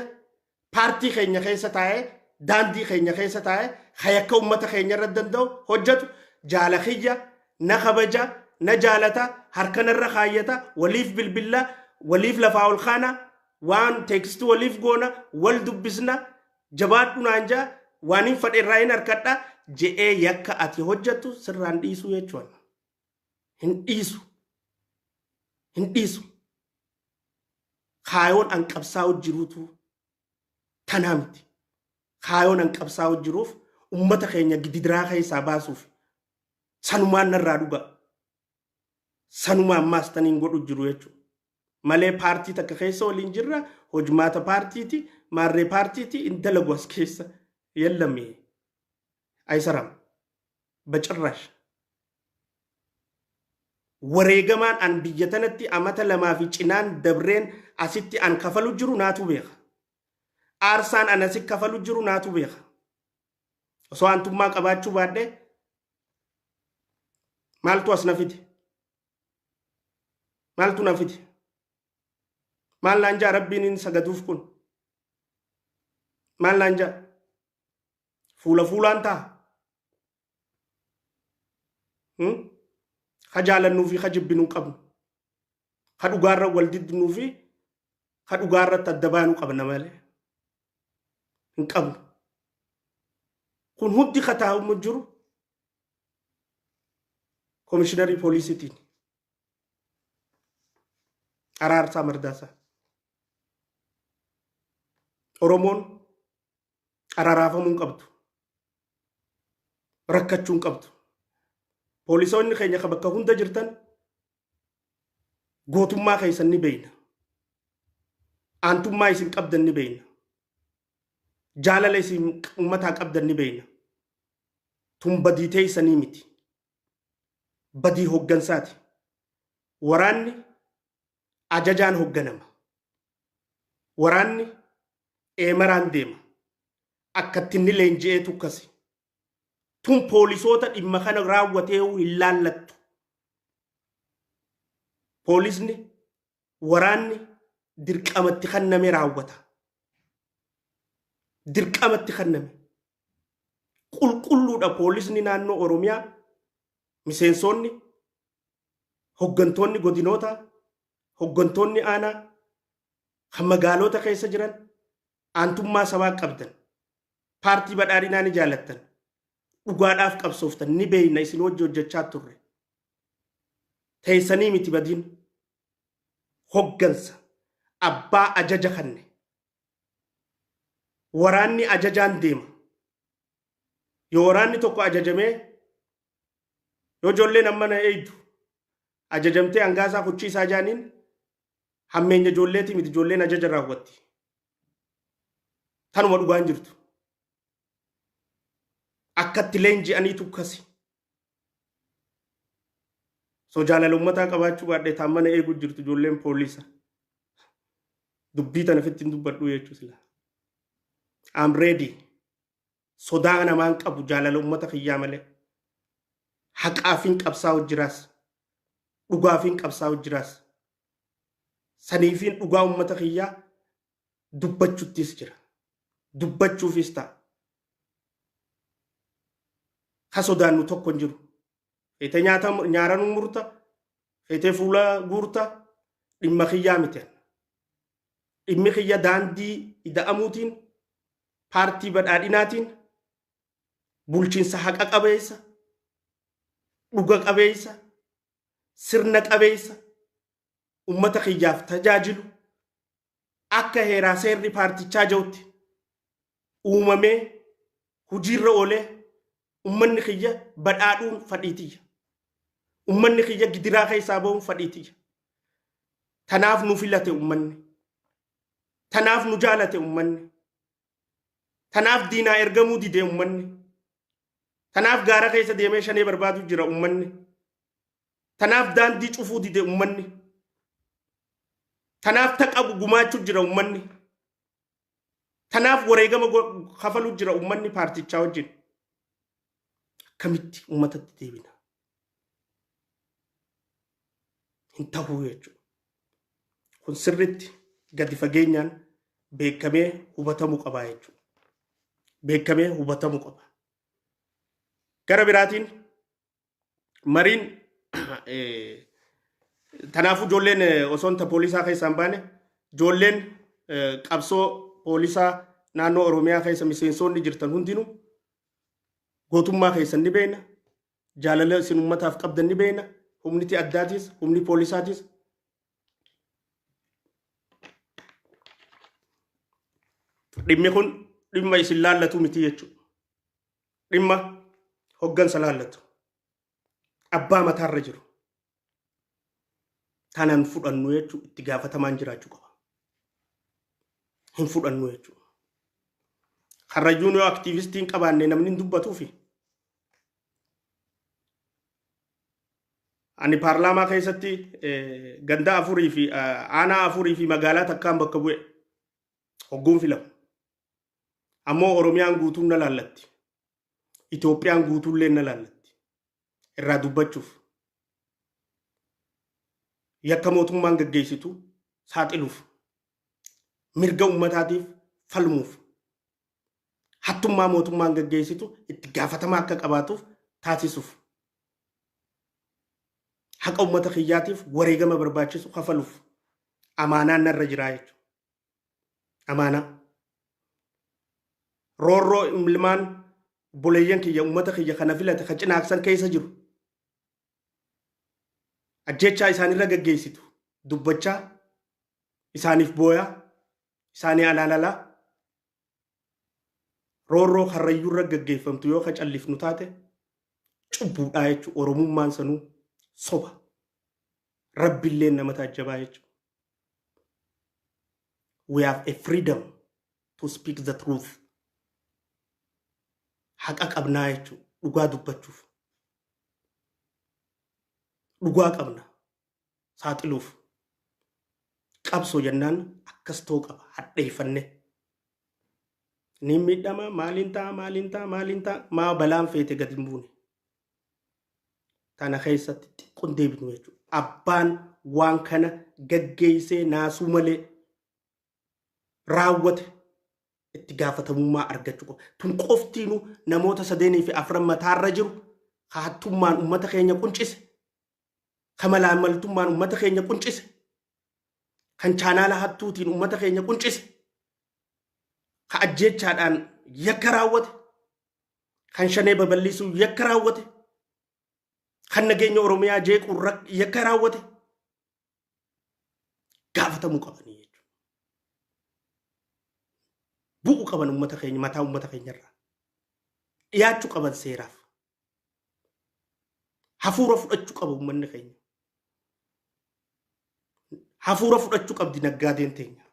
S1: paartii keenya keessa taa'ee daandii keenya keessa taa'ee hayakka uummata keenya irra danda'u hojjetu jaala kiyya na kabaja, na jaalata, harka narra kaayyata, waliif bilbilla, waliif lafaa ol kaana, waan teekstii waliif goona, wal dubbisna, jabaadhu naan jaa, waan hin fadhe irraa hin harkadha je'ee yakka ati hojjettu sirraan dhiisuu jechuudha. Hin dhiisu. Hin dhiisu. Kaayoon an qabsaa'u jiruutu tanaa miti. Kaayoon an qabsaa'u jiruuf ummata keenya gidiraa keessaa baasuuf sanumaan narraa dhuga. Sanumaan ammaas taniin godhu jiru jechuudha. Malee paartii takka keessa waliin jirra, hojmaata paartiiti, maarree paartiiti hin dalagu as keessa. Yallame. Ayisaram. Bacirraash. Wareegamaan an biyya tanatti amata lamaa fi cinaan dabreen asitti an kafalu jiru naatu beeka. Aarsaan an asi kafalu jiru naatu beeka. Osoo aantummaa qabaachuu baadhee maaltu as na fide? Maaltu na fide? Maal naan jaa Rabbiin hin sagaduuf kun? Maal naan jaa? Fuula fuulaan ta'a. Ka jaalannuu fi ka jibbinuu qabnu. Ka dhugaarra wal diddinuu fi ka dhugaarratti adda baanuu qabna malee. Hin qabnu. Kun hundi ka taa'umu jiru komishiinarii poolisiitiin. Araarsaa Mardaasaa. Oromoon araraafamuu hin qabdu. Rakkachuu hin qabdu. Poolisoonni keenya ka bakka hunda jirtan gootummaa keessan ni beeyna. Aantummaa isin qabdan ni beeyna. Jaalala isin uummataa qabdan ni beeyna. Tun badii teessanii miti. Badii hoggansaati. Waraanni ajajaan hogganama. Waraanni eemaraan deema. Akkatti inni leenji'ee tukkasi. Tun poolisoota dhimma kana raawwatee hin laallattu. Poolisni waraanni dirqamatti kenname raawwata. Dirqamatti kenname. Qulqulluudha poolisni naannoo Oromiyaa, miseensonni, hoggantoonni godinoota, hoggantoonni aanaa kan magaalota keessa jiran aantummaa sabaa qabdan, paartii badhaadhinaa ni jaalattan, dhugaadhaaf qabsooftan ni beeyna, isin wajji hojjechaa turre. Teessanii miti, badiin hoggansa abbaa ajaja kanne. Waraanni ajajaan deema. Yoo waraanni tokko ajajamee, yoo ijoolleen amma na eeydu ajajamtee hangaasaa kuchiisaa jaaniin, hammeenya ijoolleetii miti, ijoolleen ajaja raawwatti. Tanuma dhugaan jirtu. Akkatti leenji'anii tukkasi. So jaalala uummataa qabaachuu baadhee taan mana eeguu jirtu ijoolleen poolisa. Dubbii tana fitti hin dubbadhu jechuu sila. I'm ready. Sodaa namaan qabu jaalala uummata kiyyaa malee. Haqaafiin qabsaa'u jiraas. Dhugaafiin qabsaa'u jiraas. Saniifiin dhugaa uummata kiyyaa dubbachuttis jira. Dubbachuufis ta'a. Ka sodaannu tokko hin jiru. Feetee nyaata nyaaranuu murta, feetee fuula guurta, dhimma kiyyaa miti. Dhimmi kiyya daandii ida'amuutiin, paartii badhaadhinaatiin, bulchiinsa haqa qabeessa, dhuga qabeessa, sirna qabeessa, ummata kiyyaaf tajaajilu akka heeraa seerri paartichaa jirutti uumamee hojiirra oolee ummanni kiyya badhaadhuun fadhiitiyya. Ummanni kiyya gidiraa keessaa bahuun fadhiitiyya. Tanaaf nu filate ummanni. Tanaaf nu jaalate ummanni. Tanaaf diinaa ergamuu dide ummanni. Tanaaf gaara keessa deemee shanee barbaadu jira ummanni. Tanaaf daandii cufuu dide ummanni. Tanaaf taqa gumaachuu jira ummanni. Tanaaf wareegama kafaluu jira ummanni paartichaa wajjin. Akkamitti ummatatti deebina? Hin ta'uu jechuudha. Kun sirritti gadi fageenyaan beekamee hubatamuu qaba jechuudha. Beekamee hubatamuu qaba. Gara biraatiin mariin tanaafuu ijoolleen osoo hin poolisaa keessaa hin baane, ijoolleen qabsoo poolisaa naannoo Oromiyaa keessa miseensonni jirtan hundinuu gootummaa keessan ni beekna. Jaalala isin uummataaf qabdan ni beekna. Humniti addaatis, humni poolisaatis. Dhimmi kun dhimma isin laallatu miti jechuudha. Dhimma hoggansa laallatu. Abbaa mataarra jiru. Tanan fudhannu jechuun itti gaafatamaan jiraachuu qaba. Hin fudhannu jechuudha. Karrayyuun yoo aktiivistii hin qabaanne namni hin dubbatuufi. Ani paarlaamaa keessatti ganda afurii fi aanaa afurii fi magaalaa takkaan bakka bu'e hogguun filamu. Ammoo Oromiyaan guutuun na laallatti. Itoophiyaan guutuullee na laallatti. Irraa dubbachuuf. Yakka mootummaan gaggeessitu saaxiluuf. Mirga uummataatiif falmuuf. Hattummaa mootummaan gaggeessitu itti gaafatama akka qabaatuuf taasisuuf. Haqa uummata kiyyaatiif wareegama barbaachisu kafaluuf amaanaan narra jiraa jechuudha. Amaanaa. Roorroo ilmaan obboleeyyan kiyya, uummata kiyya kana filate ka cinaaksan keessa jiru. Ajjechaa isaanirra gaggeessitu dubbachaa, isaaniif booyaa, isaanii alaalalaa, roorroo Karrayyuurra gaggeeffamtu yoo ka callifnu taate cubbuudhaa jechuudha. Oromummaan sanuu soba. Rabbillee nama taajjabaa jechuudha. We have a freedom to speak the truth. Haqa qabnaa jechuudha. Dhugaa dubbachuuf. Dhugaa qabna. Saaxiluuf. Qabsoo jennaan akkas ta'uu qaba. Hadheeffanne. Ni miidhama, maaliin ta'a, maaliin ta'a, maaliin ta'a, maa balaan feete gadi hin buune. Tana keessatti xiqqoon deebinu jechuudha. Abbaan waan kana gaggeessee naasuu malee raawwate itti gaafatamummaa argachuu qaba. Tun qoftiinuu namoota sadeenii fi afran mataarra jiru hattummaan uummata keenya quncise, ka malaamaltummaan uummata keenya quncise, kan chaanaala hattuutiin uummata keenya quncise, ka ajjeechaadhaan yakka raawwate, kan shanee babal'isuu yakka raawwate, kan nageenya Oromiyaa jeequu yakka raawwate gaafatamuu qabanii jechuudha. Bu'uu qaban uummata keenya mataa uummata keenyarraa. Dhiyaachuu qaban seeraaf. Hafuura fudhachuu qaba uummanni keenya. Hafuura fudhachuu qabdi naggaadeen teenya.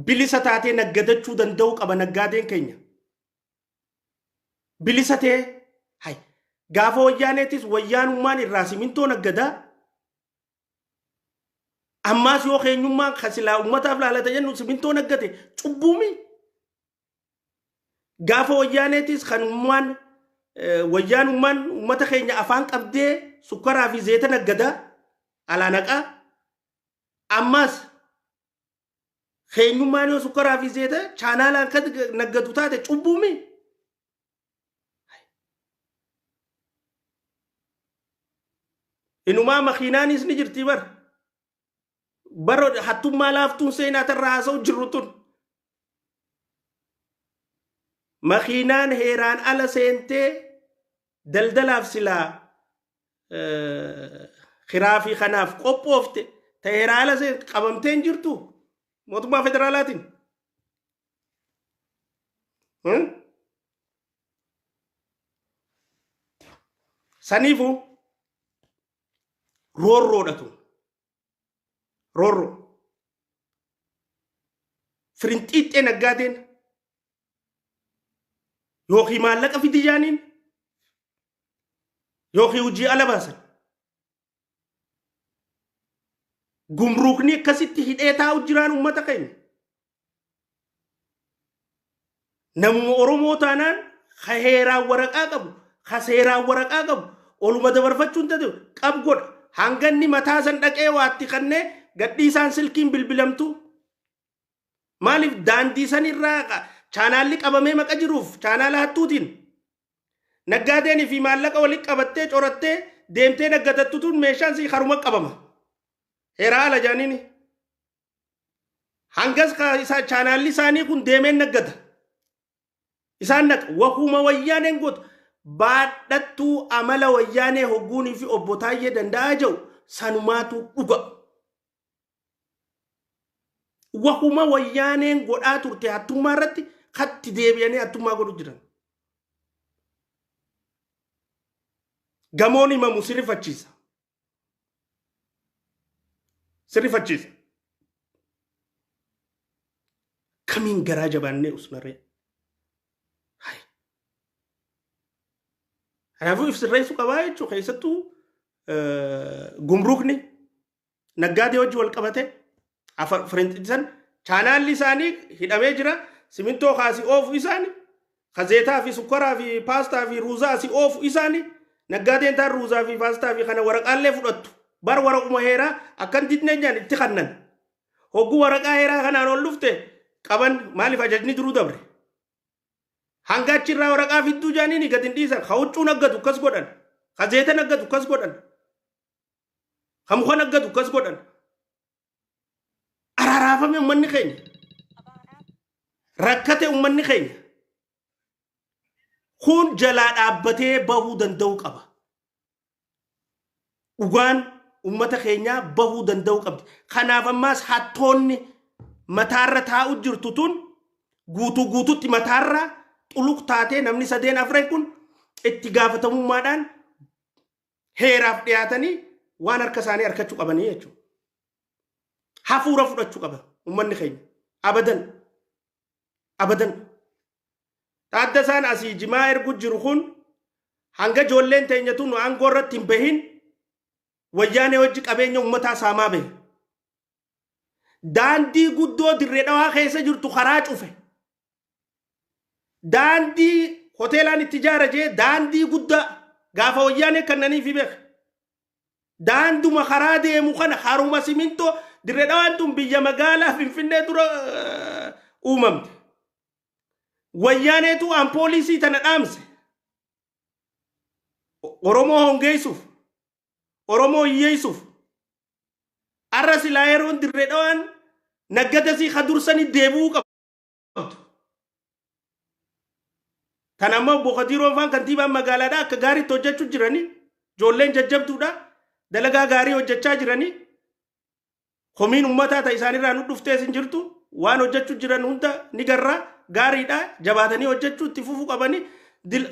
S1: Bilisa taatee naggadachuu danda'uu qaba naggaadeen keenya. Bilisa ta'ee hay gaafa wayyaaneetis wayyaanummaan irraa simintoo naggadaa, ammaas yoo keenyummaan kan silaa uummataaf laalata jennu simintoo naggate cubbuumi. Gaafa wayyaaneetis kan ummaan wayyaanummaan uummata keenya afaan qabdee sukkaraa fi zeeta naggadaa alaa naqaa, ammaas keenyummaan yoo sukkaraa fi zeeta chaanaalaan kan naggatu taate cubbuumi. Inumaa makiinaanis ni jirti bar. Bara hattummaa laaftuun seenaa tarraa haasa'u jirru tun. Makiinaan heeraan ala seentee daldalaaf silaa kiraa fi kanaaf qophoofte ta heeraa ala qabamtee hin jirtu mootummaa federaalaatiin. Saniifuu roorroodha tun. Roorroo. Firinxiixxee naggaadeen yookiin maallaqa fidi jaaniin yookiin hojii ala baasan. Gumruukni akkasitti hidhee taa'u jiraan uummata keenya. Namuma Oromoo taanaan ka heeraan waraqaa qabu, ka seeraan waraqaa qabu oluma dabarfachuu hin danda'u. Qab godha. Hanga inni mataa san dhaqee waatti kannee gadhiisaan silkiin bilbilamtu. Maaliif daandii san irraa chaanaalli qabamee maqa jiruuf chaanaala hattuutiin naggaadeen fi maallaqa walitti qabattee corattee deemtee naggadattu tun meeshaan sii haruma qabama. Heeraa ala jaaniini. Hangas isa chaanaalli isaanii kun deemeen naggada. Isaan naqa wahuma wayyaaneen gootu baadhattuu amala wayyaanee hogguunii fi obbo Taayyee Danda'aa jedhu sanumaatu dhuga. Wahuma wayyaaneen godhaa turte hattummaa irratti katti deebi'anii hattummaa godhu jiran. Gamoon himamu si rifachiisa. Si rifachiisa. Kamiin garaa jabaannee usnaree? Hai. Kanaafuu if sirreessuu qabaa jechuudha. Keessattuu gumrukni naggaadee hojii wal qabate firinxisan chaanaalli isaanii hidhamee jira. Simintoo kaasii oofu isaani, kazeetaa fi sukkaraa fi paastaa fi ruuzaa asii oofu isaani, naggaadeen taan ruuzaa fi paastaa fi kana waraqaallee fudhattu. Bar waraquma heeraa akkan didne jaan itti kannan. Hogguu waraqaa heeraa kanaan ol dhufte qaban, maaliif ajajni duruu dabre. Hanga achirraa waraqaa fidduu jaaniini gad hin dhiisan. Ka huccuu naggatu akkas godhan. Ka zeeta naggatu akkas godhan. Ka muka naggatu akkas godhan. Araaraafame uummanni keenya. Rakkate uummanni keenya. Kun jalaa dhaabbatee bahuu danda'uu qaba. Dhugaan uummata keenyaa bahuu danda'uu qabdi. Kanaaf ammaas hattoonni mataarra taa'u jirtu tun guutuu guututti mataarra xuluq taatee, namni sadeen afran kun itti gaafatamummaadhaan heeraaf dhiyaatanii waan harka isaanii harkachuu qabanii jechuudha. Hafuura fudhachuu qaba uummanni keenya. Abadan. Abadan. Taaddasaan asii jimaa ergu jiru kun hanga ijoolleen teenya tun aangoo irratti hin bahin Wayyaanee hojii qabeenya uummataa saamaa bahe. Daandii guddoo Dirree Dhawaa keessa jirtu karaa cufe. Daandii hoteelaan itti ijaara jee, daandii guddaa gaafa Wayyaanee kannanii fi beeka. Daanduma karaa deemu kana haruma simintoo. Dirree Dhawaan tun biyya magaalaa Finfinnee dura uumamte. Wayyaaneetu aan poolisii tana dhaamse. Oromoo hongeessuuf, Oromoo hiyyeessuuf. Arra silaa yeroon Dirree Dhawaan naggadasii ka dursanii deebi'uu qabdu. Tan amma obbo Kadiiroon faan kantiibaan magaalaadhaa akka gaariitti hojjechuu jiranii, ijoolleen jajjabduudha, dalagaa gaarii hojjechaa jiranii, komiin uummataa ta isaanirraa nu dhuftees hin jirtu, waan hojjechuu jiran hunda ni garraa, gaariidha, jabaatanii hojjechuu itti fufuu qabanii.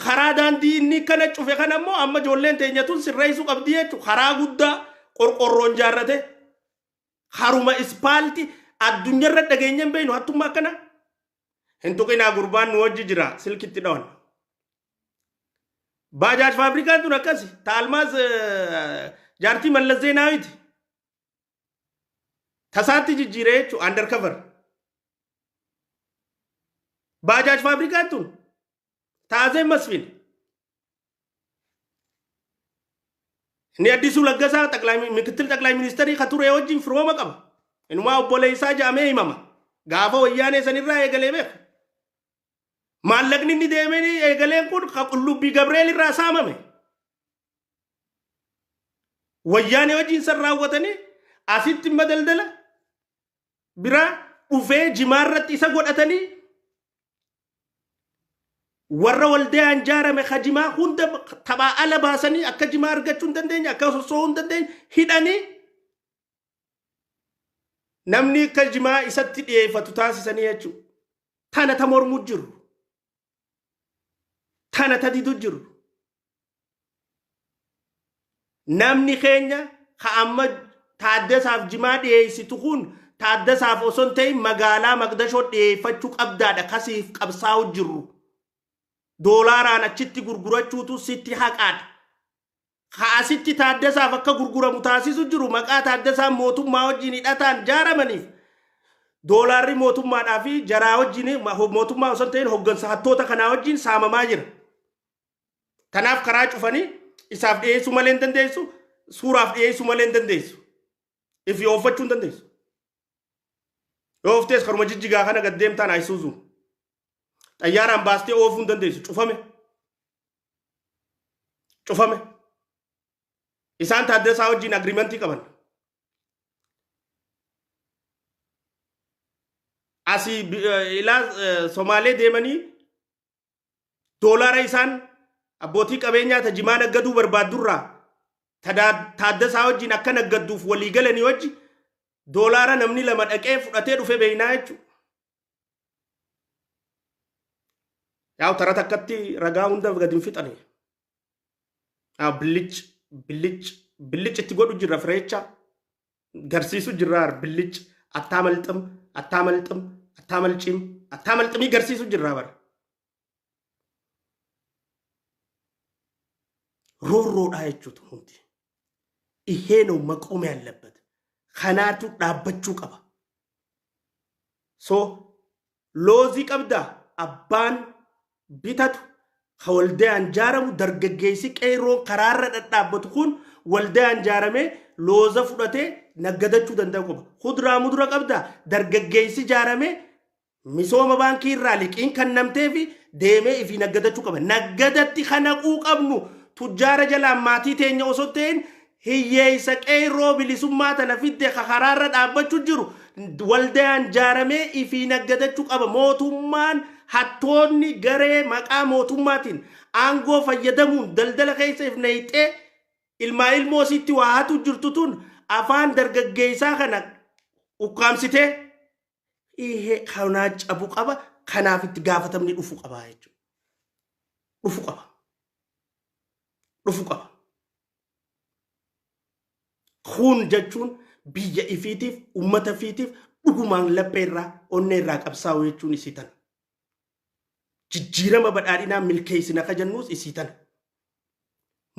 S1: Karaa daandii inni kana cufe kana immoo amma ijoolleen teenya tun sirreessuu qabdi jechuudha. Karaa guddaa qorqorroon jaarrate, haruma ispaalti addunyaarra dhageenya hin beeknu hattummaa akkana. Hin tuqinaa, gurbaan nu wajji jira, silkitti dhawan. Baajaaj faabrikaan tun akkasi ta Almaaz jaartii Mallas Zeenaawiti. Tasaatti jijjiire jechuudha, undercover. Baajaaj faabrikaan tun taazee Masfin. Inni Addisuu Laggasaa mikittil xaqlaay ministeerii ka ture wajjin firooma qaba. Inumaa obboleessaa jedhamee himama. Gaafa Wayyaanee sanirraa eegalee beeka. Maallaqni inni deemee eegaleen kun ka Qullubbii Gabreel irraa saamame. Wayyaanee wajjin san raawwatanii asitti imma daldala biraa dhufee jimaa irratti isa godhatanii, warra waldayaan jaarame ka jimaa hunda taphaa ala baasanii, akka jimaa argachuu hin dandeenye, akka sossoo'uu hin dandeenye hidhanii, namni akka jimaa isatti dhiyeeffatu taasisanii jechuudha. Tana ta mormuu jiru. Tana ta didu jiru. Namni keenya ka amma Taaddasaaf jimaa dhiyeessitu kun Taaddasaaf osoo hin ta'in magaalaa Maqdashoo dhiyeeffachuu qabdaadha kasiif qabsaa'u jirru. Doolaaraan achitti gurgurachuutu sitti haqaadha. Ka asitti Taaddasaaf akka gurguramu taasisu jiru maqaa Taaddasaan mootummaa wajjin hidhataan jaaramaniif doolaarri mootummaadhaa fi jaraa wajjin, mootummaa osoo hin ta'in hoggansa hattoota kanaa wajjin saamamaa jira. Kanaaf karaa cufanii isaaf dhiyeessuu malee hin dandeessu, suuraaf dhiyeessuu malee hin dandeessu. Ifi ooffachuu hin dandeessu. Yoo ooftees karuma jijjigaa kana gad deemtaan Ayisuuzuun. Xayyaaraan baastee oofuu hin dandeessu. Cufame. Cufame. Isaan Taaddasaa wajjin agreementii qaban. Asii ilaa Somaalee deemanii doolaara isaan abbootii qabeenyaa ta jimaa naggaduu barbaaddurraa Taaddasaa wajjin akka naggadduuf walii galanii wajji doolaara namni lama dhaqee fudhatee dhufe beeynaa jechuudha. Yaa'u tara takkatti ragaa hunda gadi hin fixani. Billic billic billic itti godhu jirra, fireecha garsiisu jirra, billic attaa malxim attaa malxim attaa malcim attaa malximii garsiisu jirra bara. Roorroodhaa jechuutu hundi. ይሄ ነው መቆም ያለበት። Kanaatu dhaabbachuu qaba. So loozii qabdaa abbaan bitatu ka waldayaan jaaramu dargaggeessi qeerroon karaarra dhadhaabbatu kun waldayaan jaaramee looza fudhatee naggadachuu danda'u qaba. Kuduraa mudura qabdaa dargaggeessi jaaramee misooma baankii irraa liqiin kennamtee fi deemee ifii naggadachuu qaba. Naggadatti kanaquu qabnu tujjaara jalaan maatii teenya osoo ta'in hiyyeessa qeerroo bilisummaa tana fidde ka karaarra dhaabbachuu jiru waldayaan jaaramee ifii naggadachuu qaba. Mootummaan hattoonni garee maqaa mootummaatiin aangoo fayyadamuun daldala keessa if nayixee ilmaa ilmoo isiitti waa hatu jirtu tun afaan dargaggeessaa kana ukkaamsitee ihe kanaa cabu qaba. Kanaaf itti gaafatamni dhufu qaba jechuudha. Dhufu qaba. Dhufu qaba. Kun jechuun biyya ifiitiif ummata ifiitiif dhugumaan laphee irraa onnee irraa qabsaa'u jechuun isii tana. Jijjiirama badhaadhinaa milkeessina ka jennuus isii tana.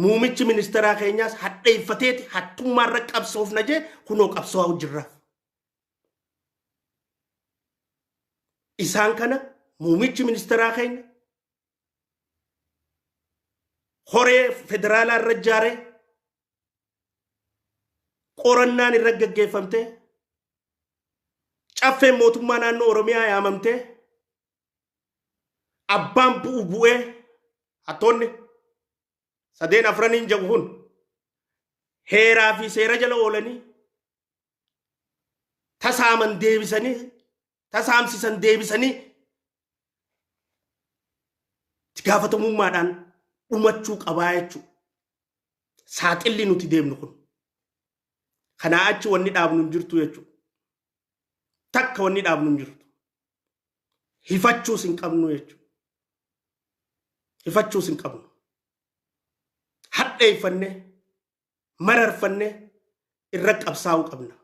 S1: Muumichi ministeeraa keenyaas hadheeffateeti hattummaarra qabsoofna jee kunoo qabsaa'u jirraaf. Isaan kana muumichi ministeeraa keenya horee federaalaa irra ijaaree qorannaan irra gaggeeffamtee caffeen mootummaa naannoo Oromiyaa yaamamtee abbaan bu'u bu'ee hattoonni sadeen afraniin jedhu kun heeraa fi seera jala oolanii tasaaman deebisanii tasaamsisan deebisanii itti gaafatamummaadhaan dhumachuu qabaa jechuudha. Saaxilli nuti deemnu kun. Kanaa achi wanni dhaabnu hin jirtu jechuudha. Takka wanni dhaabnu hin jirtu. Hifachuus hin qabnu jechuudha. Hifachuus hin qabnu. Hadheeffannee mararfannee irra qabsaa'uu qabna.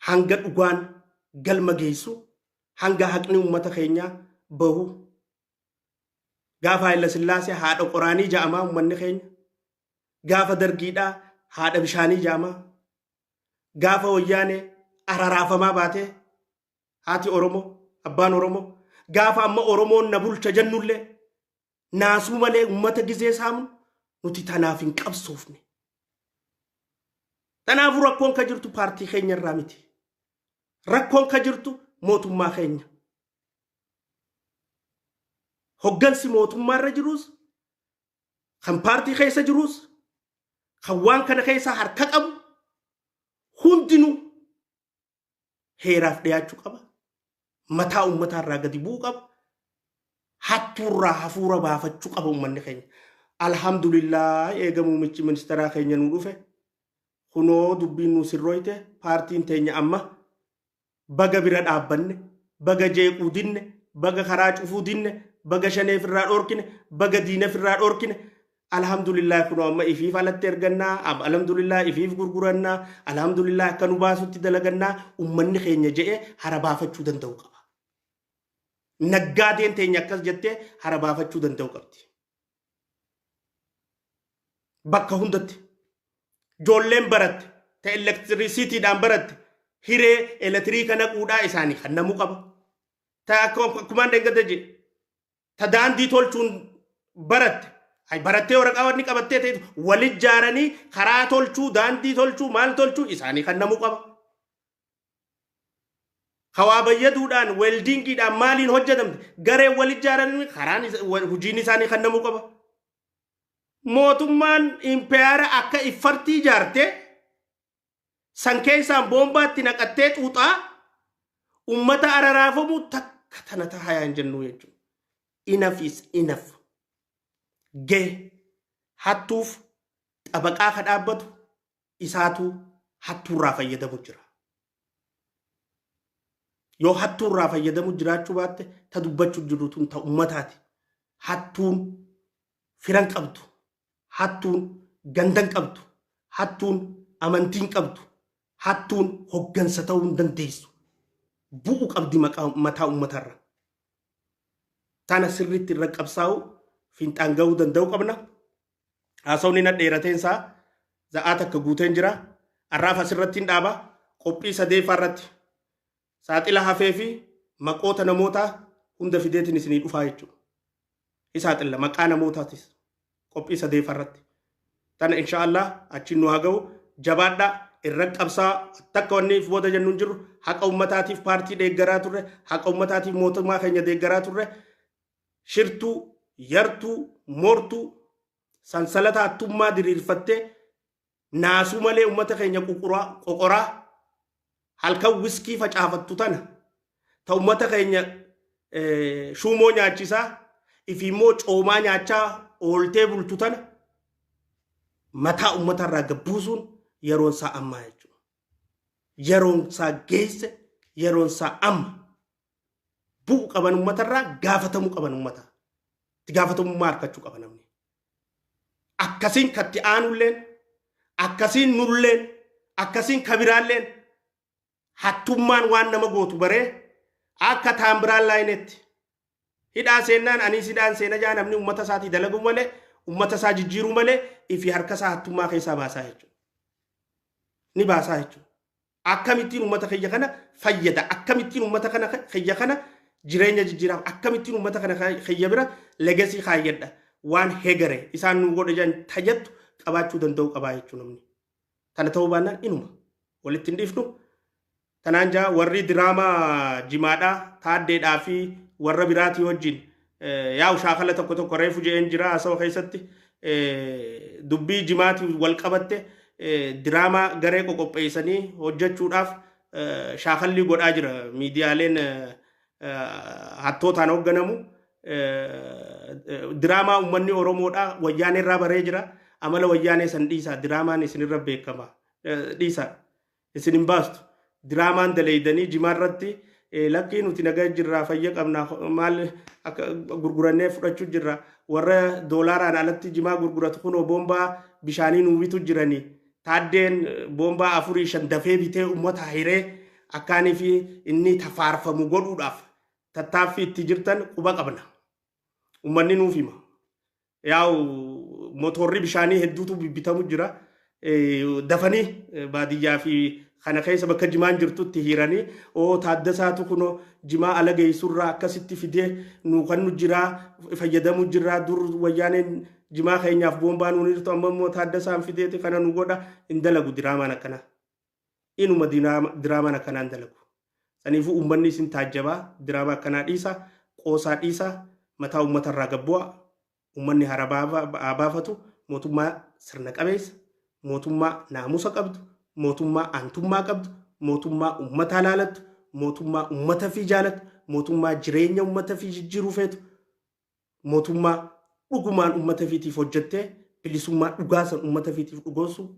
S1: Hanga dhugaan galma geessu, hanga haqni uummata keenyaa bahu. Gaafa Haayila Sillaasee haadha qoraanii ja'amaa uummanni keenya. Gaafa dargiidhaa haadha bishaanii ja'amaa. Gaafa wayyaanee araraafamaa baatee haati Oromoo, abbaan Oromoo. Gaafa amma Oromoon na bulcha jennullee naasuu malee uummata gizee saamu nuti tanaaf hin qabsoofne. Kanaafuu rakkoon ka jirtu paartii keenya irraa miti. Rakkoon ka jirtu mootummaa keenya. Hoggansi mootummaa irra jirus, kan paartii keessa jirus, kan waan kana keessa harka qabu hundinuu heeraaf dhiyaachuu qaba. Mataa uummataa irraa gadi bu'uu qaba. Hattuurraa hafuura baafachuu qaba uummanni keenya. Alhamdulillah eega muummichi ministeeraa keenya nu dhufe. Kunoo dubbiin nu sirrooyte paartiin teenya amma baga bira dhaabbanne, baga jeequu dinne, baga karaa cufuu dinne, baga shaneef irraa dhorkine, baga diinaf irraa dhorkine. Alhamdulillah kunoo amma ifiif alatti ergannaa, alhamdulillah ifiif gurgurannaa, alhamdulillah akka nu baasutti dalagannaa uummanni keenya je'ee hara baafachuu danda'u qaba. Naggaadeen teenya akkas jettee hara baafachuu danda'u qabdi. Bakka hundatti. Ijoolleen baratte, ta elektirisiitiidhaan baratte, hiree elektiriika naquudhaa isaanii kan namuu qaba. Ta akkumaan deengada jedhe, ta daandii tolchuun baratte, ay barattee waraqaa wanni qabattee ta'e walit jaaranii karaa tolchuu, daandii tolchuu, maal tolchuu isaanii kan namuu qaba. Hawaa bayyaduudhaan, weeldiingiidhaan maaliin hojjetamte gareen walit jaaranii karaan hojiin isaanii kan namuu qaba. Mootummaan impeeyara akka iffartii ijaarte san keessaan boombaatti naqattee xuuxaa ummata araraafamu takka tana tahaa hin jennu jechuudha. Enough is enough. Gee hattuuf xabaqaa ka dhaabbatu isaatu hattuurraa fayyadamu jira. Yoo hattuurraa fayyadamu jiraachuu baatte ta dubbachuu jirru tun ta ummataati. Hattuun firan qabdu, hattuun gandan qabdu, hattuun amantiin qabdu, hattuun hoggansa ta'uu hin dandeessu. Bu'u qabdi mataa uummatarra. Tana sirriitti irra qabsaa'u Fiinxaan gahuu danda'uu qabna. Haasawni na dheerateen isaa za'aa takka guuteen jira. Har'aaf asirratti hin dhaaba. Qophii sadeeffaa irratti saaxila hafee fi maqoota namootaa hunda fideetiin isinii dhufaa jechuudha. Saaxila maqaa namootaatis qophii sadeeffaa irratti. Tana insha Allah achiin nu haa ga'u. Jabaadhaa, irra qabsaa. Takka wanni if booda jennu hin jiru. Haqa ummataatiif paartii deeggaraa turre, haqa ummataatiif mootummaa keenya deeggaraa turre. Shirtuu, yartuu, moortuu sansalata hattummaa diriirfattee naasuu malee ummata keenya qoqoraa halkan wiskii facaafattu tana, ta ummata keenya shuumoo nyaachisaa ifi immoo coomaa nyaachaa ooltee bultu tana mataa uummatarraa gabbuusuun yeroon isaa ammaa jechuudha. Yeroon isaa geesse, yeroon isaa amma. Bu'u qaban uummatarraa, gaafatamuu qaban uummata. Itti gaafatamummaa harkachuu qaba namni. Akkasiin katti aanulleen, akkasiin nulleen, akkasiin kabiraalleen hattummaan waan nama gootu baree akka taambiraan laayinetti hidhaa seennaan anis hidhaan seena jaa. Namni uummata isaatii dalaguu malee, uummata isaa jijjiiruu malee, ifi harka isaa hattummaa keessaa baasaa jechuudha. Ni baasaa jechuudha. Akkamittiin uummata kiyya kana fayyada? Akkamittiin uummata kana kiyya kana jireenya jijjiiraaf? Akkamittiin uummata kana kiyya bira legacy kaayyadha? Waan hegare isaan nu godhe jan tayyattu qabaachuu danda'u qabaa jechuudha namni. Kana ta'uu baannaan inuma walitti hin dhiifnu. Tanaan jaa, warri diraamaa jimaadhaa taaddeedhaa fi warra biraatii wajjin yaa'u shaakala tokko tokko reefu je'een jira. Haasawa keessatti dubbii jimaatii wal qabatte diraamaa garee qoqopheessanii hojjechuudhaaf shaakallii godhaa jira miidiyaaleen hattootaan hoogganamu. Diraamaa uummanni Oromoodhaa wayyaanee irraa baree jira. Amala wayyaanee san dhiisaa, diraamaan isinirra beekama. Dhiisaa, isin hin baastu. Diraamaan daleeydanii jimaarratti lakkii nuti nagaa jirraa, fayya qabna, maal akka gurgurannee fudhachuu jirra, warra doolaaraan alatti jimaa gurguratu kunoo boombaa bishaanii nuu bitu jiranii, taaddeen boombaa afurii shan dafee bitee uummata hiree akkaanii fi inni tafaarfamu godhuudhaaf tattaaffii itti jirtan quba qabna. Uummanni nuuf hima. Yaa'u motorri bishaanii hedduutu bibbitamu jira. Dafanii baadiyyaa fi kana keessa bakka jimaan jirtutti hiiranii, oo taaddasaatu kunoo jimaa ala geessurraa akkasitti fidee nu kan nu jiraa fayyadamu jirraa, dur wayyaaneen jimaa keenyaaf boombaa nuun hirtu, amma immoo taaddasaan fideeti kana nu godha. Hin dalagu diraamaan akkanaa. Inuma diraamaan akkanaa hin dalagu. Saniifuu uummanni isin taajjabaa. Diraamaa akkanaa dhiisa, qoosaa dhiisa, mataa uummatarraa gabbu'a. Uummanni hara baafatu. Mootummaa sirna qabeessa, mootummaa naamusa qabdu, mootummaa aantummaa qabdu, mootummaa uummataa laalattu, mootummaa uummata fi jaalattu, mootummaa jireenya uummata fi jijjiiruu feetu, mootummaa dhugumaan uummata fiitiif hojjettee bilisummaa dhugaa san uummata fiitiif dhugoonsu.